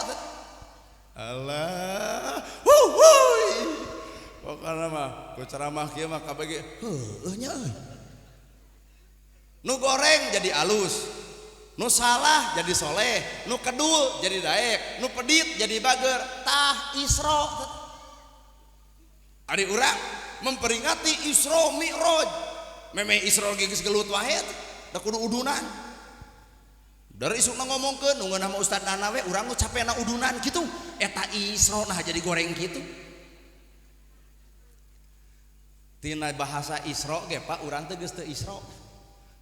Allah. Wuh. Pokokna mah ku ceramah kieu mah kabeh ge heueuh nya euy. Nu goreng jadi alus, nu salah jadi soleh, nu kedul jadi daek, nu pedit jadi bager. Tah Isra. Ari urang memperingati Isra Mi'raj. Memeh Isra ge geus gelut wae da kudu udunan. Dari isukna ngomongkeun nu ngeunah mah Ustad Nana we urang nu capena udunan kitu. Eta Isra nah jadi goreng kitu. Tina bahasa Isra ge Pak urang teh geus teu Isra.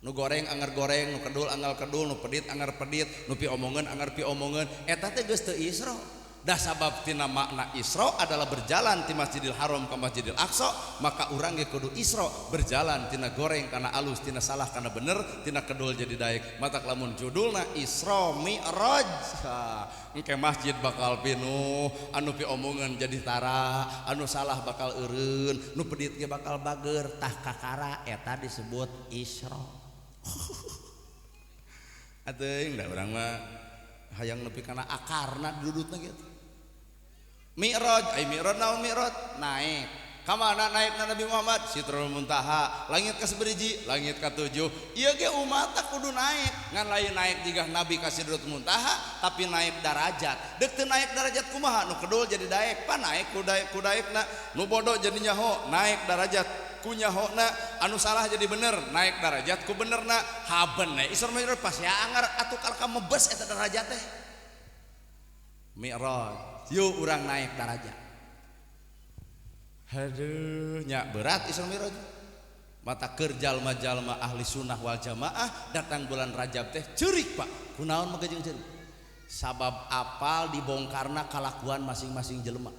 Nu goreng anger goreng, nu kedul anger kedul, nu pedit anger pedit, nu piomongeun anger piomongeun, eta teh geus teu Isra. Dah sabab tina makna Isra adalah berjalan ti Masjidil Haram ke Masjidil Aqsa, maka urang ge kudu Isra, berjalan tina goreng kana alus, tina salah kana bener, tina kedul jadi daek. Matak lamun judulna Isra Mi'raj, engke masjid bakal pinuh, anu piomongeun jadi tara, anu salah bakal eureun, nu pedit ge bakal bager. Tah kakara eta disebut Isra. Atuh da urang mah hayang nepi kana akarna dudutna gitu. Mi'raj, ai mi'raj naon mi'raj? Naik. Ka mana naikna Nabi Muhammad? Sidratul Muntaha, langit ka saberiji, langit ka tujuh. Ieu ge umat kudu naik. Ngan lain naik jiga Nabi ka Sidratul Muntaha, tapi naik darajat. Deuk teu naik darajat kumaha? Nu kedul jadi daek, pan naik ku daek ku daekna. Nu bodoh jadi nyaho, naik darajat ku nyahona. Anu salah jadi bener, naik darajat ku benerna. Haben we Isra Mi'raj pas ya anger atuh kalka mebes eta darajat teh. Mi'raj, yuk urang naik darajat. Aduh, nya berat Isra Mi'raj. Mata keur jalma-jalma ahli sunnah wal jamaah datang bulan Rajab teh ceurik Pak. Kunaon mah jeung ceurik? Sabab apal dibongkarna kalakuan masing-masing jelema.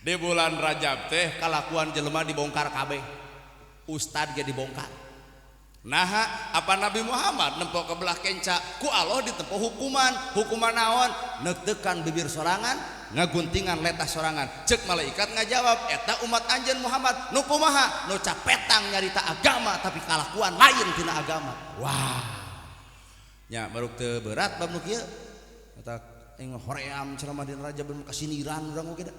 Di bulan Rajab teh kalakuan jelema dibongkar kabeh. Ustad ge dibongkar. Nah, apa Nabi Muhammad nempo ke belah kenca, ku Allah ditempo hukuman, hukuman naon? Neuktekan bibir sorangan, ngaguntingan letah sorangan. Cek malaikat ngajawab, eta umat anjeun Muhammad, nu kumaha? Nu capetang nyarita agama tapi kalakuan lain tina agama. Wah. Nya baruk teu berat bab nu kieu. Eta ing hoream ceramah dina Rajab kasiniran urang oge da.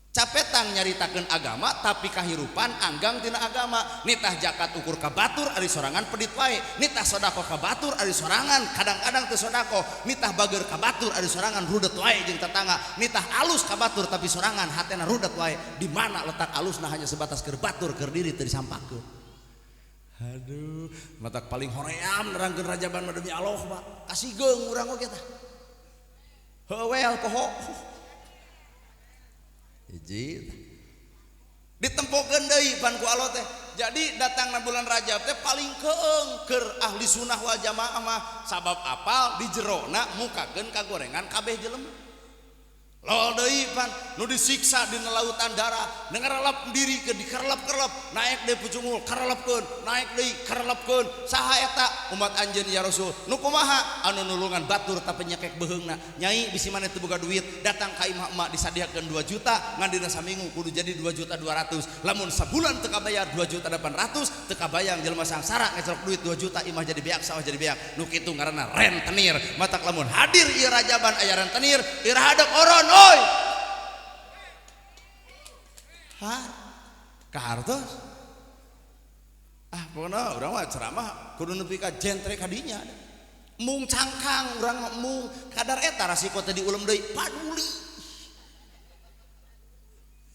Capetang nyaritakeun agama tapi kahirupan anggang tina agama. Nitah zakat ukur ka batur ari sorangan pedit wae, nitah sedekah ka batur ari sorangan kadang-kadang teu sedekah, nitah bager ka batur ari sorangan rudet wae jeung tetangga, nitah alus ka batur tapi sorangan hatena rudet wae. Di mana letak alusna hanya sebatas keur batur keur diri teu disampakeun. Aduh, matak paling hoream nerangkeun rajaban mah demi Allah Pak. Kasigeung urang oge tah. Heuwel poho. Hiji ditempokeun deui pan ku Allah teh. Jadi datangna bulan Rajab teh paling keung keur ahli sunnah wal jamaah mah, sabab apal di jerona mukakeun kagorengan kabeh jelema. Lol deui pan nu disiksa dina lautan darah, ngarelep diri ke dikerlep-kerlep, naik deui pucungul karelepkeun, naik deui karelepkeun. Saha eta umat anjeun ya Rasul? Nu kumaha? Anu nulungan batur tapi nyekek beuheungna. Nyai bisi maneh teu boga duit, datang ka imah emak disadiakeun 2 juta, ngan dina saminggu kudu jadi 2.200.000. Lamun sabulan teu kabayar 2.800.000, teu kabayang jelema sangsara ngecelok duit 2 juta imah jadi beak sawah jadi beak. Nu kitu ngaranna rentenir. Matak lamun hadir ieu rajaban aya rentenir, iraha dek oron. Oi. Har kahartos. Ah pokona urang mah ceramah kudu nepi ka jentre kadinya. Mung cangkang urang mung kadar eta rasiko teh diulem deui paduli.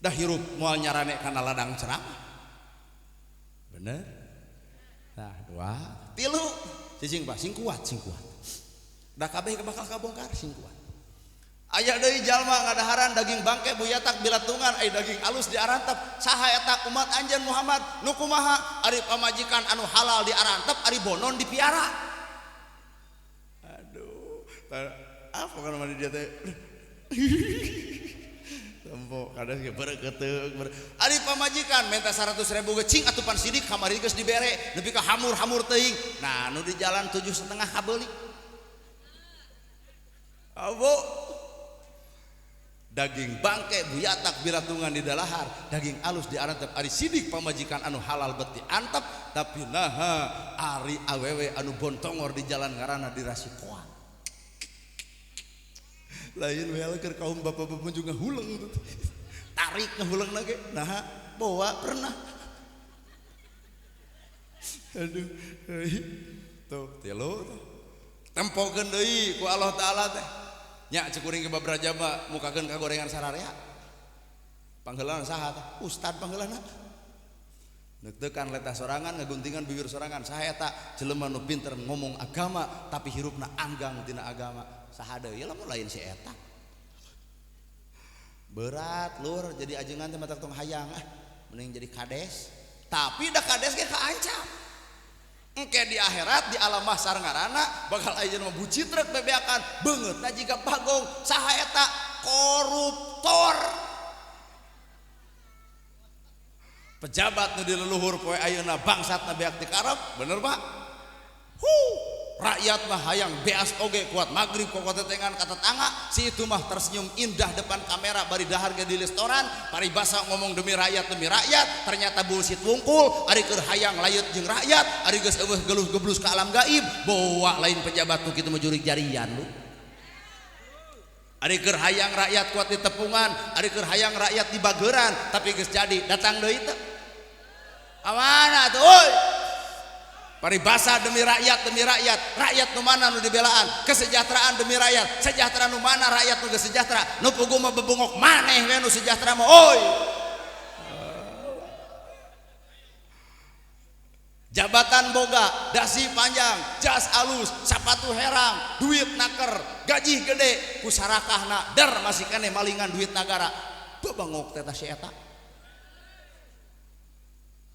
Dah hirup moal nyarane kana ladang ceramah. Bener? Nah, dua, tilu, cicing Pak, sing kuat, sing kuat. Dah kabeh bakal kabongkar sing kuat. Aya deui jalma ngadaharan daging bangke buyatak bilatungan aya daging alus diarantep saha eta umat anjeun Muhammad nu kumaha ari pamajikan anu halal diarantep ari bonon dipiara. Aduh, apa kan mah dia teh. Tempo kades ge bereketeuk ari pamajikan minta 100.000 ge cing atupan sidik kamari geus dibere nepi ka hamur-hamur teuing. Nah, nu di jalan 7,5 kabeuli. Abo daging bangke buyatak biratungan di dalahar daging alus diarantep ari sidik pamajikan anu halal bet diantep tapi naha ari awewe anu bontongor di jalan ngaranna dirasikoan lain welker kaum bapak-bapak juga huleng tarik ngahuleng lagi naha bawa pernah aduh tuh tilu tempokeun deui ku Allah Taala teh nya cekuring ke Babraja mah mukakeun ka gorengan sararea pangheulana saha tah ustad pangheulana neuk-neukan letah sorangan ngaguntingan bibir sorangan saha eta jelema nu pinter ngomong agama tapi hirupna anggang tina agama saha deui lamun lain si eta berat lur jadi ajengan teh matak tong hayang ah mending jadi kades tapi da kades ge kaancam engke di akhirat di alam mahsyar ngaranna bakal aya jelema bucitrek bebeakan beungeutna jiga bagong saha eta koruptor pejabat nu di leluhur poe ayeuna bangsatna beak dikarep bener Pak huh rakyat mah hayang beas oge kuat magrib kokotetengan ka tetangga si itu mah tersenyum indah depan kamera bari dahar ge di restoran paribasa ngomong demi rakyat ternyata bullshit wungkul ari keur hayang layut jeung rakyat ari geus eueuh geluh geblus ka alam gaib bawa lain pejabat nu kitu mah jurig jarian lu ari keur hayang rakyat kuat di tepungan ari keur hayang rakyat di bageran tapi geus jadi datang deui teh amanah tuh oi paribasa demi rakyat rakyat nu mana nu dibelaan kesejahteraan demi rakyat sejahtera nu mana rakyat nu geus sejahtera nu puguh mah bebongok maneh we nu sejahtera mah oi jabatan boga dasi panjang jas alus sapatu herang duit naker gaji gede ku sarakahna der masih keneh malingan duit nagara bebongok teh si eta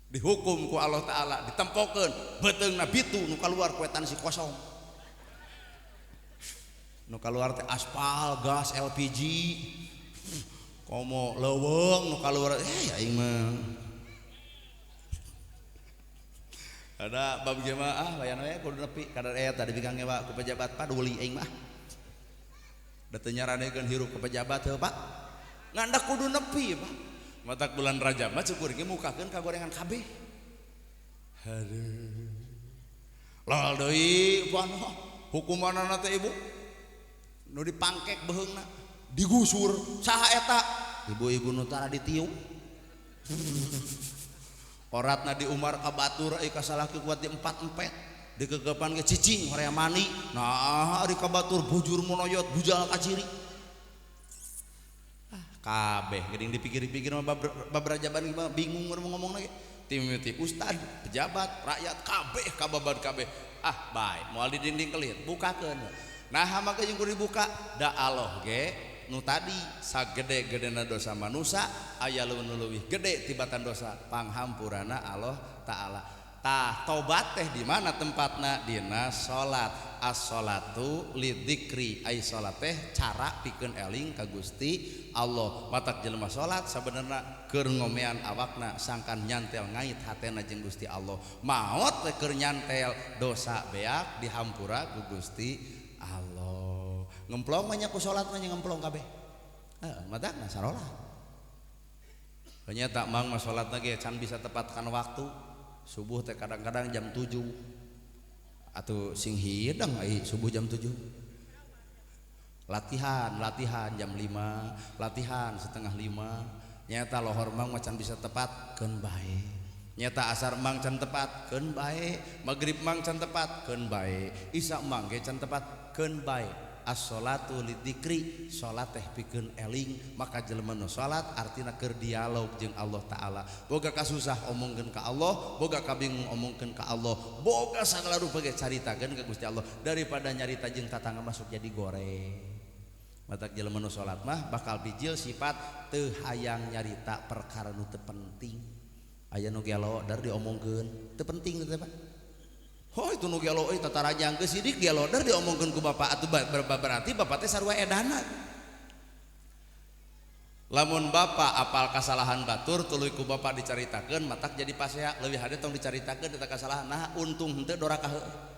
dihukum ku Allah Ta'ala ditempokeun beuteungna bitu nu kaluar kuetan si kosong nu kaluar teh aspal gas LPG komo leuweung nu kaluar aing mah ada bab ge mah ah layan we kudu nepi kadar eta dibikang ge ku pejabat paduli aing mah da teu nyaranekeun hirup ke pejabat heuh Pak ngan da kudu nepi Pak matak bulan Rajab mah cukur ge mukakeun ka gorengan kabeh. Aduh. Lol deui pano hukumanana teh ibu nu dipangkek beuheungna, digusur saha eta? Ibu-ibu nu tara ditiung. Koratna di Umar ka batur euy ka salaki kuat di empat-empet. Dikegepan ge cicing horea mani. Nah ari ka batur bujur monoyot bujal ka ciri. Kabeh geuning dipikir-pikir mah babrajaban mah bingung mau ngomong lagi timiti ustad pejabat rakyat kabeh kababad kabeh ah bae moal di dinding kelir bukakeun nah maka jeung kudu dibuka da Allah ge nu tadi sagede-gedena dosa manusa aya nu leuwih gede tibatan dosa panghampurana Allah Ta'ala tah tobat teh di mana tempatna dina salat as-salatu lidzikri ai salat teh cara pikeun eling ka Gusti Allah matak jelema salat sabenerna keur ngomean awakna sangkan nyantel ngait hatena jeung Gusti Allah maot teh keur nyantel dosa beak dihampura ku Gusti Allah ngemplong mah nya ku salat mah nya ngemplong kabeh heeh matakna sarolat ternyata mang mah salatna ge can bisa tepat kana waktu subuh teh kadang-kadang jam 7 atau sing hidang ai subuh jam 7 latihan latihan jam 5 latihan 4:30 Nyata lohor mang macan bisa tepat keun bae. Nyata asar mang can tepat keun bae, magrib mang can tepat keun bae, isya mang ge can tepat keun bae. As-sholatu lidzikri, salat teh pikeun eling, maka jelema nu salat artina keur dialog jeung Allah Taala. Boga kasusah omongkeun ka Allah, boga kabingung omongkeun ka Allah, boga sagala rupa ge caritakeun ka Gusti Allah daripada nyarita jeung tatangga masuk jadi goreng. Matak jelema nu salat mah bakal bijil sifat teu hayang nyarita perkara nu teu penting. Aya nu gelo dar diomongkeun, teu penting teh Pak. Oh itu nu gelo euy tatarajang geus sidik gelo dar diomongkeun ku bapak atuh berarti bapak teh sarua edana. Lamun bapak apal kasalahan batur tuluy ku bapak dicaritakeun matak jadi pasea leuwih hade tong dicaritakeun eta kasalahan nah untung henteu doraka heueuh.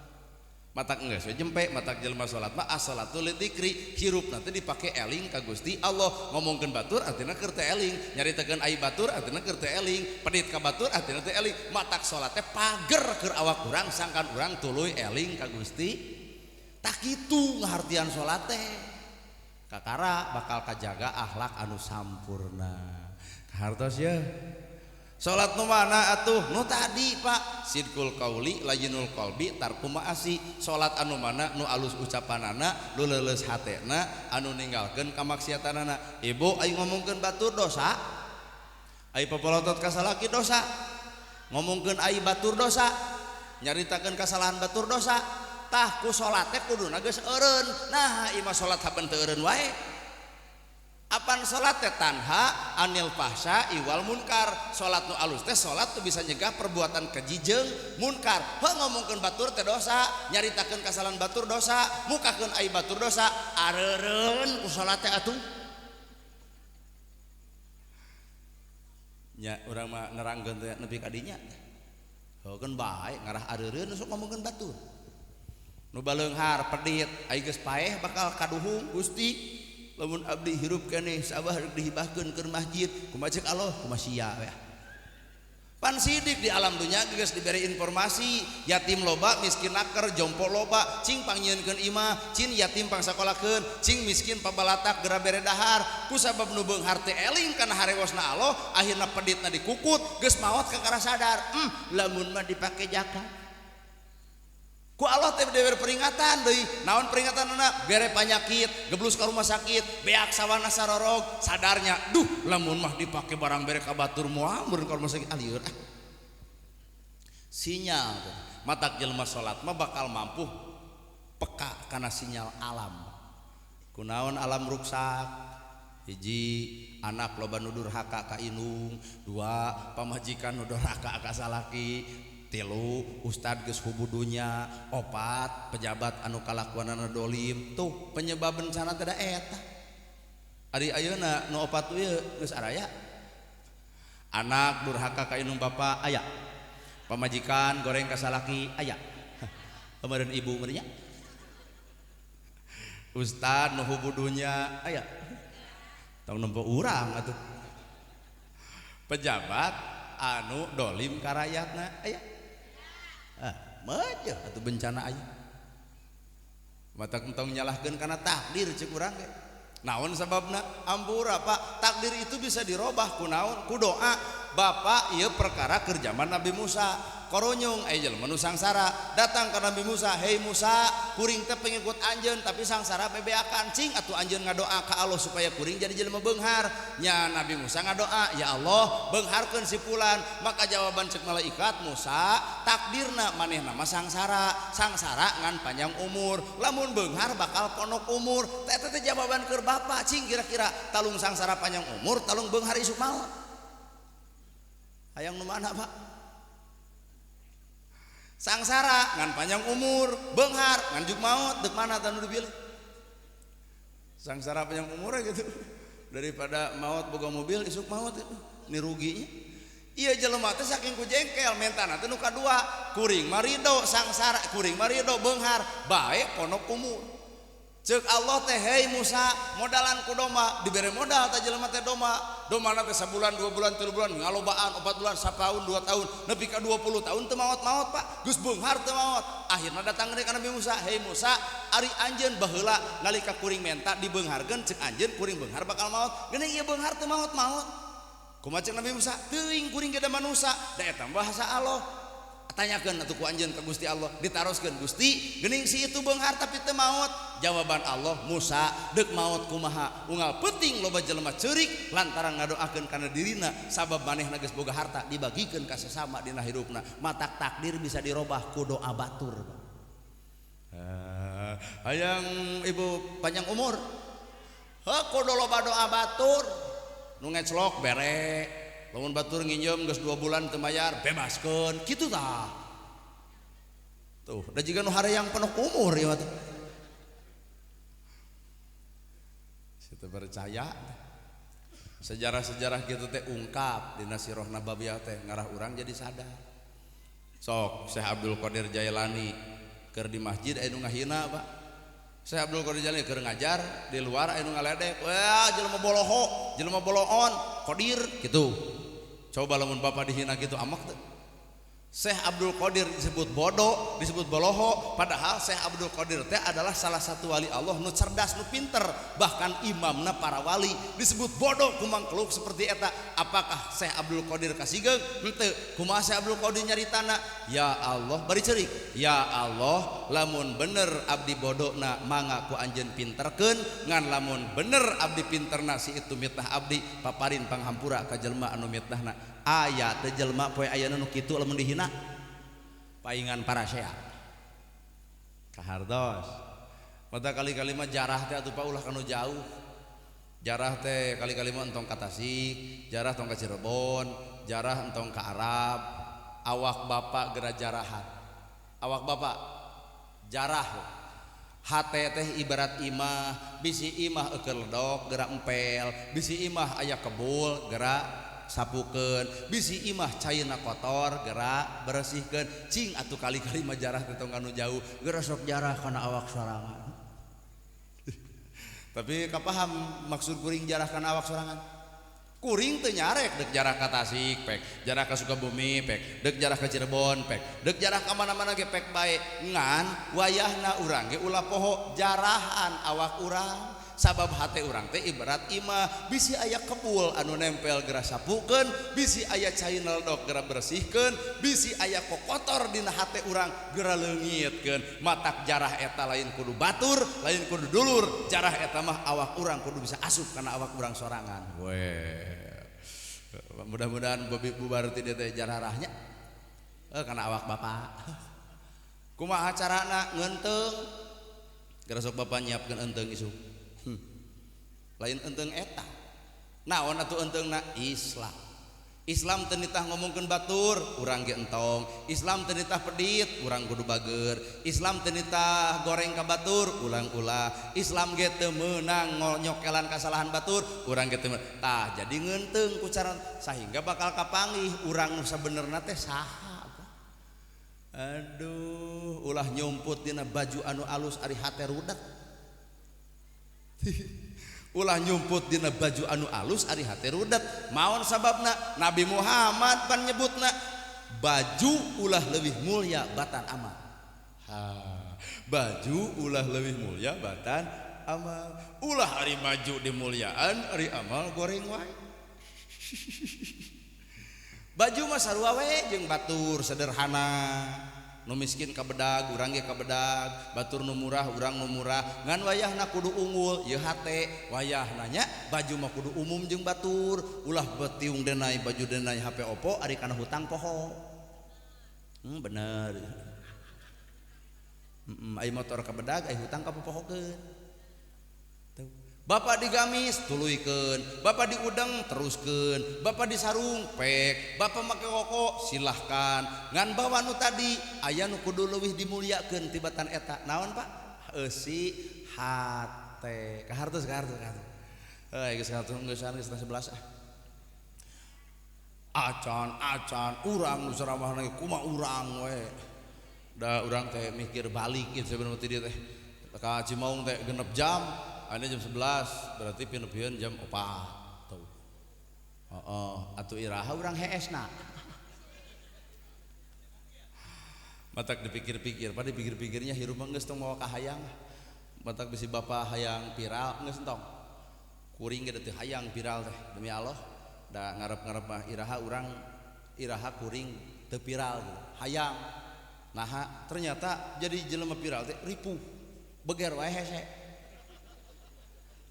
Matak geus we jempe matak jelema salat mah as-salatu lidzikri hirupna teh dipake eling ka Gusti Allah ngomongkeun batur artina keur teu eling nyaritakeun ai batur artina keur teu eling pedit ka batur artina teu eling matak salat teh pager keur awak urang sangkan urang tuluy eling ka Gusti tah kitu ngahartian salat teh kakara bakal kajaga akhlak anu sampurna kahartos ye. Salat nu mana atuh? Nu tadi Pak, sidqul qauli layyinul qalbi tarku ma'asi. Salat anu mana nu alus ucapanana, nu leuleus hatena, anu ninggalkeun kamaksiatanana. Ibu aing ngomongkeun batur dosa. Ai papolotot ka salaki dosa. Ngomongkeun ai batur dosa. Nyaritakeun kasalahan batur dosa. Tah ku salat teh kuduna geus eureun. Nah, ieu mah salat hapen teu eureun wae. Apan salat teh tanha anil fahsya iwal munkar. Salat nu alus teh salat nu bisa nyegah perbuatan keji jeung munkar. Heuh ngomongkeun batur teh dosa, nyaritakeun kasalahan batur dosa, mukakeun aib batur dosa, areureun ku salat teh atuh. Nya urang mah nerangkeun teh nepi ka dinya. Heukeun bae ngarah areureun sok ngomongkeun batur. Nu baleunghar pedit ai geus paeh bakal kaduhung Gusti. Lamun abdi hirup keneh sabah rek dihibahkeun keur masjid kumaha ceuk Allah kumaha sia we. Pan sidik di alam dunya geus diberi informasi yatim loba miskin naker jompo loba cing pangnyieunkeun imah cing yatim pangsakolakeun cing miskin pabalatak geura bere dahar ku sabab nu beunghar teh eling kana harewosna Allah akhirna peditna dikukut geus maot kakara sadar lamun mah dipake zakat ku Allah teh diberi peringatan deui naon peringatanna bere panyakit geblus ka rumah sakit beak sawana sarorog sadarnya duh lamun mah dipake barang bere ka batur moal meureun ka rumah sakit alieur ah sinyal matak jelema salat mah bakal mampu peka kana sinyal alam kunaon alam ruksak hiji anak loba nu durhaka ka indung dua pamajikan nu durhaka ka salaki tilu ustad geus hubudunya opat pejabat anu kalakuanana dolim tuh penyebab bencana teh da eta ari ayeuna nu opat ieu geus araya anak durhaka ka indung bapa aya pamajikan goreng ka salaki aya kemarin ibu meureun nya ustad nu hubudunya aya tong nempo urang atuh pejabat anu dolim ka rakyatna aya ah meujeun atuh bencana aya matak entong nyalahkeun kana takdir ceuk urang ge naon sababna ampura Pak takdir itu bisa dirobah ku naon ku doa bapak ieu perkara keur jaman Nabi Musa koronyong aya jelema nu sangsara datang ka Nabi Musa hei Musa kuring teh pengikut anjeun tapi sangsara bebeakan cing atuh anjeun ngadoa ka Allah supaya kuring jadi jelema beunghar nya Nabi Musa ngadoa ya Allah beungharkeun si fulan maka jawaban ceuk malaikat Musa takdirna manehna mah sangsara sangsara ngan panjang umur lamun beunghar bakal ponok umur teh teh jawaban keur bapak cing kira-kira talung sangsara panjang umur talung beunghar isuk maot hayang nu mana Pak sangsara ngan panjang umur beunghar ngan juk maot deuk mana tah nu dipilih sangsara panjang umur gitu daripada maot boga mobil isuk maot itu ini ruginya iya jelema teh saking ku jengkel mentana teh nu kadua kuring marido sangsara kuring marido beunghar bae ponok umur ceuk Allah teh hei Musa modalan ku domba dibere modal teh jelema teh domba domana teh sabulan 2 bulan 3 bulan ngalobaan 4 bulan sataun 2 tahun nepi ka 20 tahun teu maot-maot Pak geus beunghar teu maot akhirna datang deui ka Nabi Musa hei Musa ari anjeun baheula nalika kuring menta dibeungharkeun ceuk anjeun kuring beunghar bakal maot geuning ieu beunghar teu maot-maot Kumaha ceuk Nabi Musa? Teuing kuring ge da manusa, da eta bahasa Allah. Tanyakeun atuh ku anjeun ka Gusti Allah, ditaroskeun Gusti, geuning si itu beunghar tapi teu maot. Jawaban Allah, Musa deuk maot kumaha? Unggal peuting loba jelema ceurik lantaran ngadoakeun kana dirina sabab manehna geus boga harta dibagikeun ka sesama dina hirupna. Matak takdir bisa dirobah ku doa batur. Hayang ibu panjang umur. Heuh kudu loba doa batur. Nu ngeclok bere. Lamun batur nginjem geus 2 bulan teu mayar bebaskeun kitu tah. Tuh, da jiga nu hareyang penuh umur ieu mah teh. Situ percaya. Sejarah-sejarah kitu teh ungkap dina Sirah Nabawiyah teh ngarah urang jadi sadar. Sok Syekh Abdul Qadir Jailani keur di masjid aya nu ngahina, Pak. Syekh Abdul Qadir Jailani keur ngajar di luar aya nu ngaledek, wah jelema boloho, jelema boloon, qadir gitu. Coba lamun bapak dihina gitu amak teu. Syekh Abdul Qadir disebut bodoh, disebut boloho, padahal Syekh Abdul Qadir teh adalah salah satu wali Allah nu cerdas, nu pinter, bahkan imamna para wali disebut bodoh kumangkeluk seperti eta. Apakah Syekh Abdul Qadir kasigeung? Henteu. Kumaha Syekh Abdul Qadir nyaritana? Ya Allah, bari ceurik. Ya Allah, lamun bener abdi bodona mangga ku anjeun pinterkeun, ngan lamun bener abdi pinterna si itu mitnah abdi, paparin panghampura ka jelema anu mitnahna. Aya teh jelema poe ayeuna nu kitu lamun dihina paingan parasea kahartos. Mata kali-kali mah jarah teh atuh Pak ulah kanu jauh. Jarah teh kali-kali mah entong ka Tasik, jarah tong ka Cirebon, jarah entong ka Arab. Awak bapak geura jarahan. Awak bapak jarah. Hate teh ibarat imah, bisi imah eukeun ledok geura empel, bisi imah aya kebul geura sapukeun, bisi imah caina kotor gerak bersihkeun. Cing atuh kali-kali mah jarah teh tong kanu jauh, geura sok jarah kana awak sorangan. Tapi kapaham maksud kuring jarah kana awak sorangan? Kuring teu nyarek deuk jarah ka Tasik pek, jarah ka Sukabumi pek, deuk jarah ka Cirebon pek, deuk jarah ka mana-mana ge pek bae. Ngan wayahna urang ge ulah poho jarahan awak urang. Sabab hate urang teh ibarat imah, bisi aya kebul anu nempel geura sapukeun, bisi aya cai neldok geura bersihkeun, bisi aya kokotor dina hate urang geura leungitkeun. Matak jarah eta lain kudu batur, lain kudu dulur, jarah eta mah awak urang kudu bisa asup kana awak urang sorangan. Weh. Mudah-mudahan bubar ti teh jarahnya kana awak bapak. Kumaha carana ngeunteung? Geura sok bapak nyiapkeun eunteung isuk. Lain enteng eta naon atuh entengna Islam. Islam teu nitah ngomongkeun batur urang ge entong, Islam teu nitah pedit urang kudu bager, Islam teu nitah goreng ka batur urang ulah, Islam ge teu meunang nyokelan kasalahan batur urang ge teu. Tah jadi ngeunteung ku cara sahingga bakal kapanggih urang nu sabenerna teh saha. Aduh, ulah nyumput dina baju anu alus ari hate rudet. Ulah nyumput dina baju anu alus ari hate rudet. Maon sababna? Nabi Muhammad pan nyebutna baju ulah leuwih mulia batan amal. Ha, baju ulah leuwih mulia batan amal. Ulah ari baju dimuliaan ari amal goreng wae. Baju mah sarua we jeung batur sederhana. Nu miskin kabedag urang ge kabedag, batur nu murah urang nu murah. Ngan wayahna kudu unggul ieu hate, wayahna nya baju mah kudu umum jeung batur, ulah betiung denai baju denai HP Oppo ari kana hutang poho. Bener. Ai motor kabedag ai hutang ka popohokeun. Bapak digamis tuluykeun, bapak diudeng teruskeun, bapak disarung pek, bapak make koko silahkan. Ngan bawa nu tadi aya nu kudu leuwih dimuliakeun tibatan eta. Naon Pak? Eusi hate. Kahartos kahartos kahartos. Heuh geus kahartos geus geus 11 ah. Acan acan urang nu ceramahna ge kumaha urang we. Da urang teh mikir balik ieu sebenarnya ti dieu teh. Ka Cimaung teh 6 jam. Ini jam 11 berarti pinepian jam 4 tuh. Heeh, atuh iraha urang heesna. Matak dipikir-pikir, pada dipikir-pikirnya hirup mah geus tong mawa kahayang. Matak bisi bapa hayang viral geus entong. Kuring ge teu hayang viral teh demi Allah. Da ngarep-ngarep mah iraha urang iraha kuring teu viral gitu. Hayang. Nah, ternyata jadi jelema viral teh ripuh. Beger wae hese.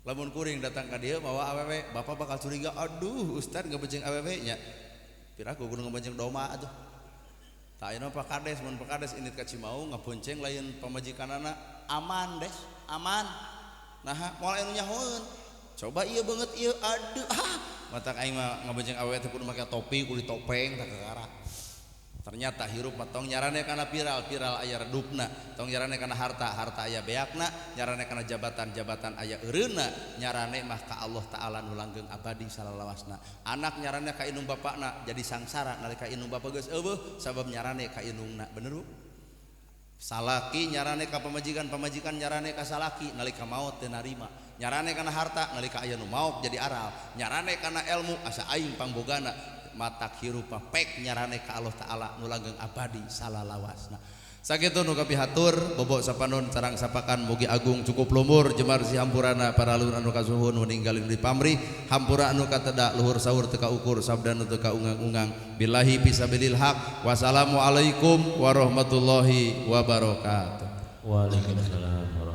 Lamun kuring datang ka dieu mawa awewe, bapak bakal curiga, aduh ustad ngabonceng awewe nya. Piraku kudu ngabonceng domba atuh. Tah ayeuna Pak Kades, mun Pak Kades indit ka Cimaung ngabonceng lain pamajikanana, aman des, aman. Nah, moal anu nyahoeun. Coba ieu beungeut ieu, aduh ah. Matak aing mah ngabonceng awewe teh kudu make topi, kudu topeng tah kakara. Ternyata hirup mah tong nyarane kana viral, viral aya redupna, tong nyarane kana harta, harta aya beakna, nyarane kana jabatan, jabatan aya eureunna, nyarane mah ka Allah Ta'ala nu langgeng abadi salalawasna. Anak nyarane ka indung bapakna jadi sangsara nalika indung bapa geus eueuh sabab nyarane ka indungna, bener Bu? Salaki nyarane ka pamajikan, pamajikan nyarane ka salaki nalika maot teu narima. Nyarane kana harta nalika aya nu maot jadi aral, nyarane kana ilmu asa aing pangbogana. Matak hirup mah pek nyarane ka Allah Ta'ala nu langgeng abadi salalawasna. Sakitu nu kapihatur bobok sapanon sarang sapakan mugi agung cukup lumur jemar si hampurana para luhur anu kasuhun nu ninggalin di pamrih hampura anu kateda luhur sahur teu kaukur sabda nu teu kaungang-ungang billahi fisabilil haq. Wassalamualaikum warahmatullahi wabarakatuh. Waalaikumsalam.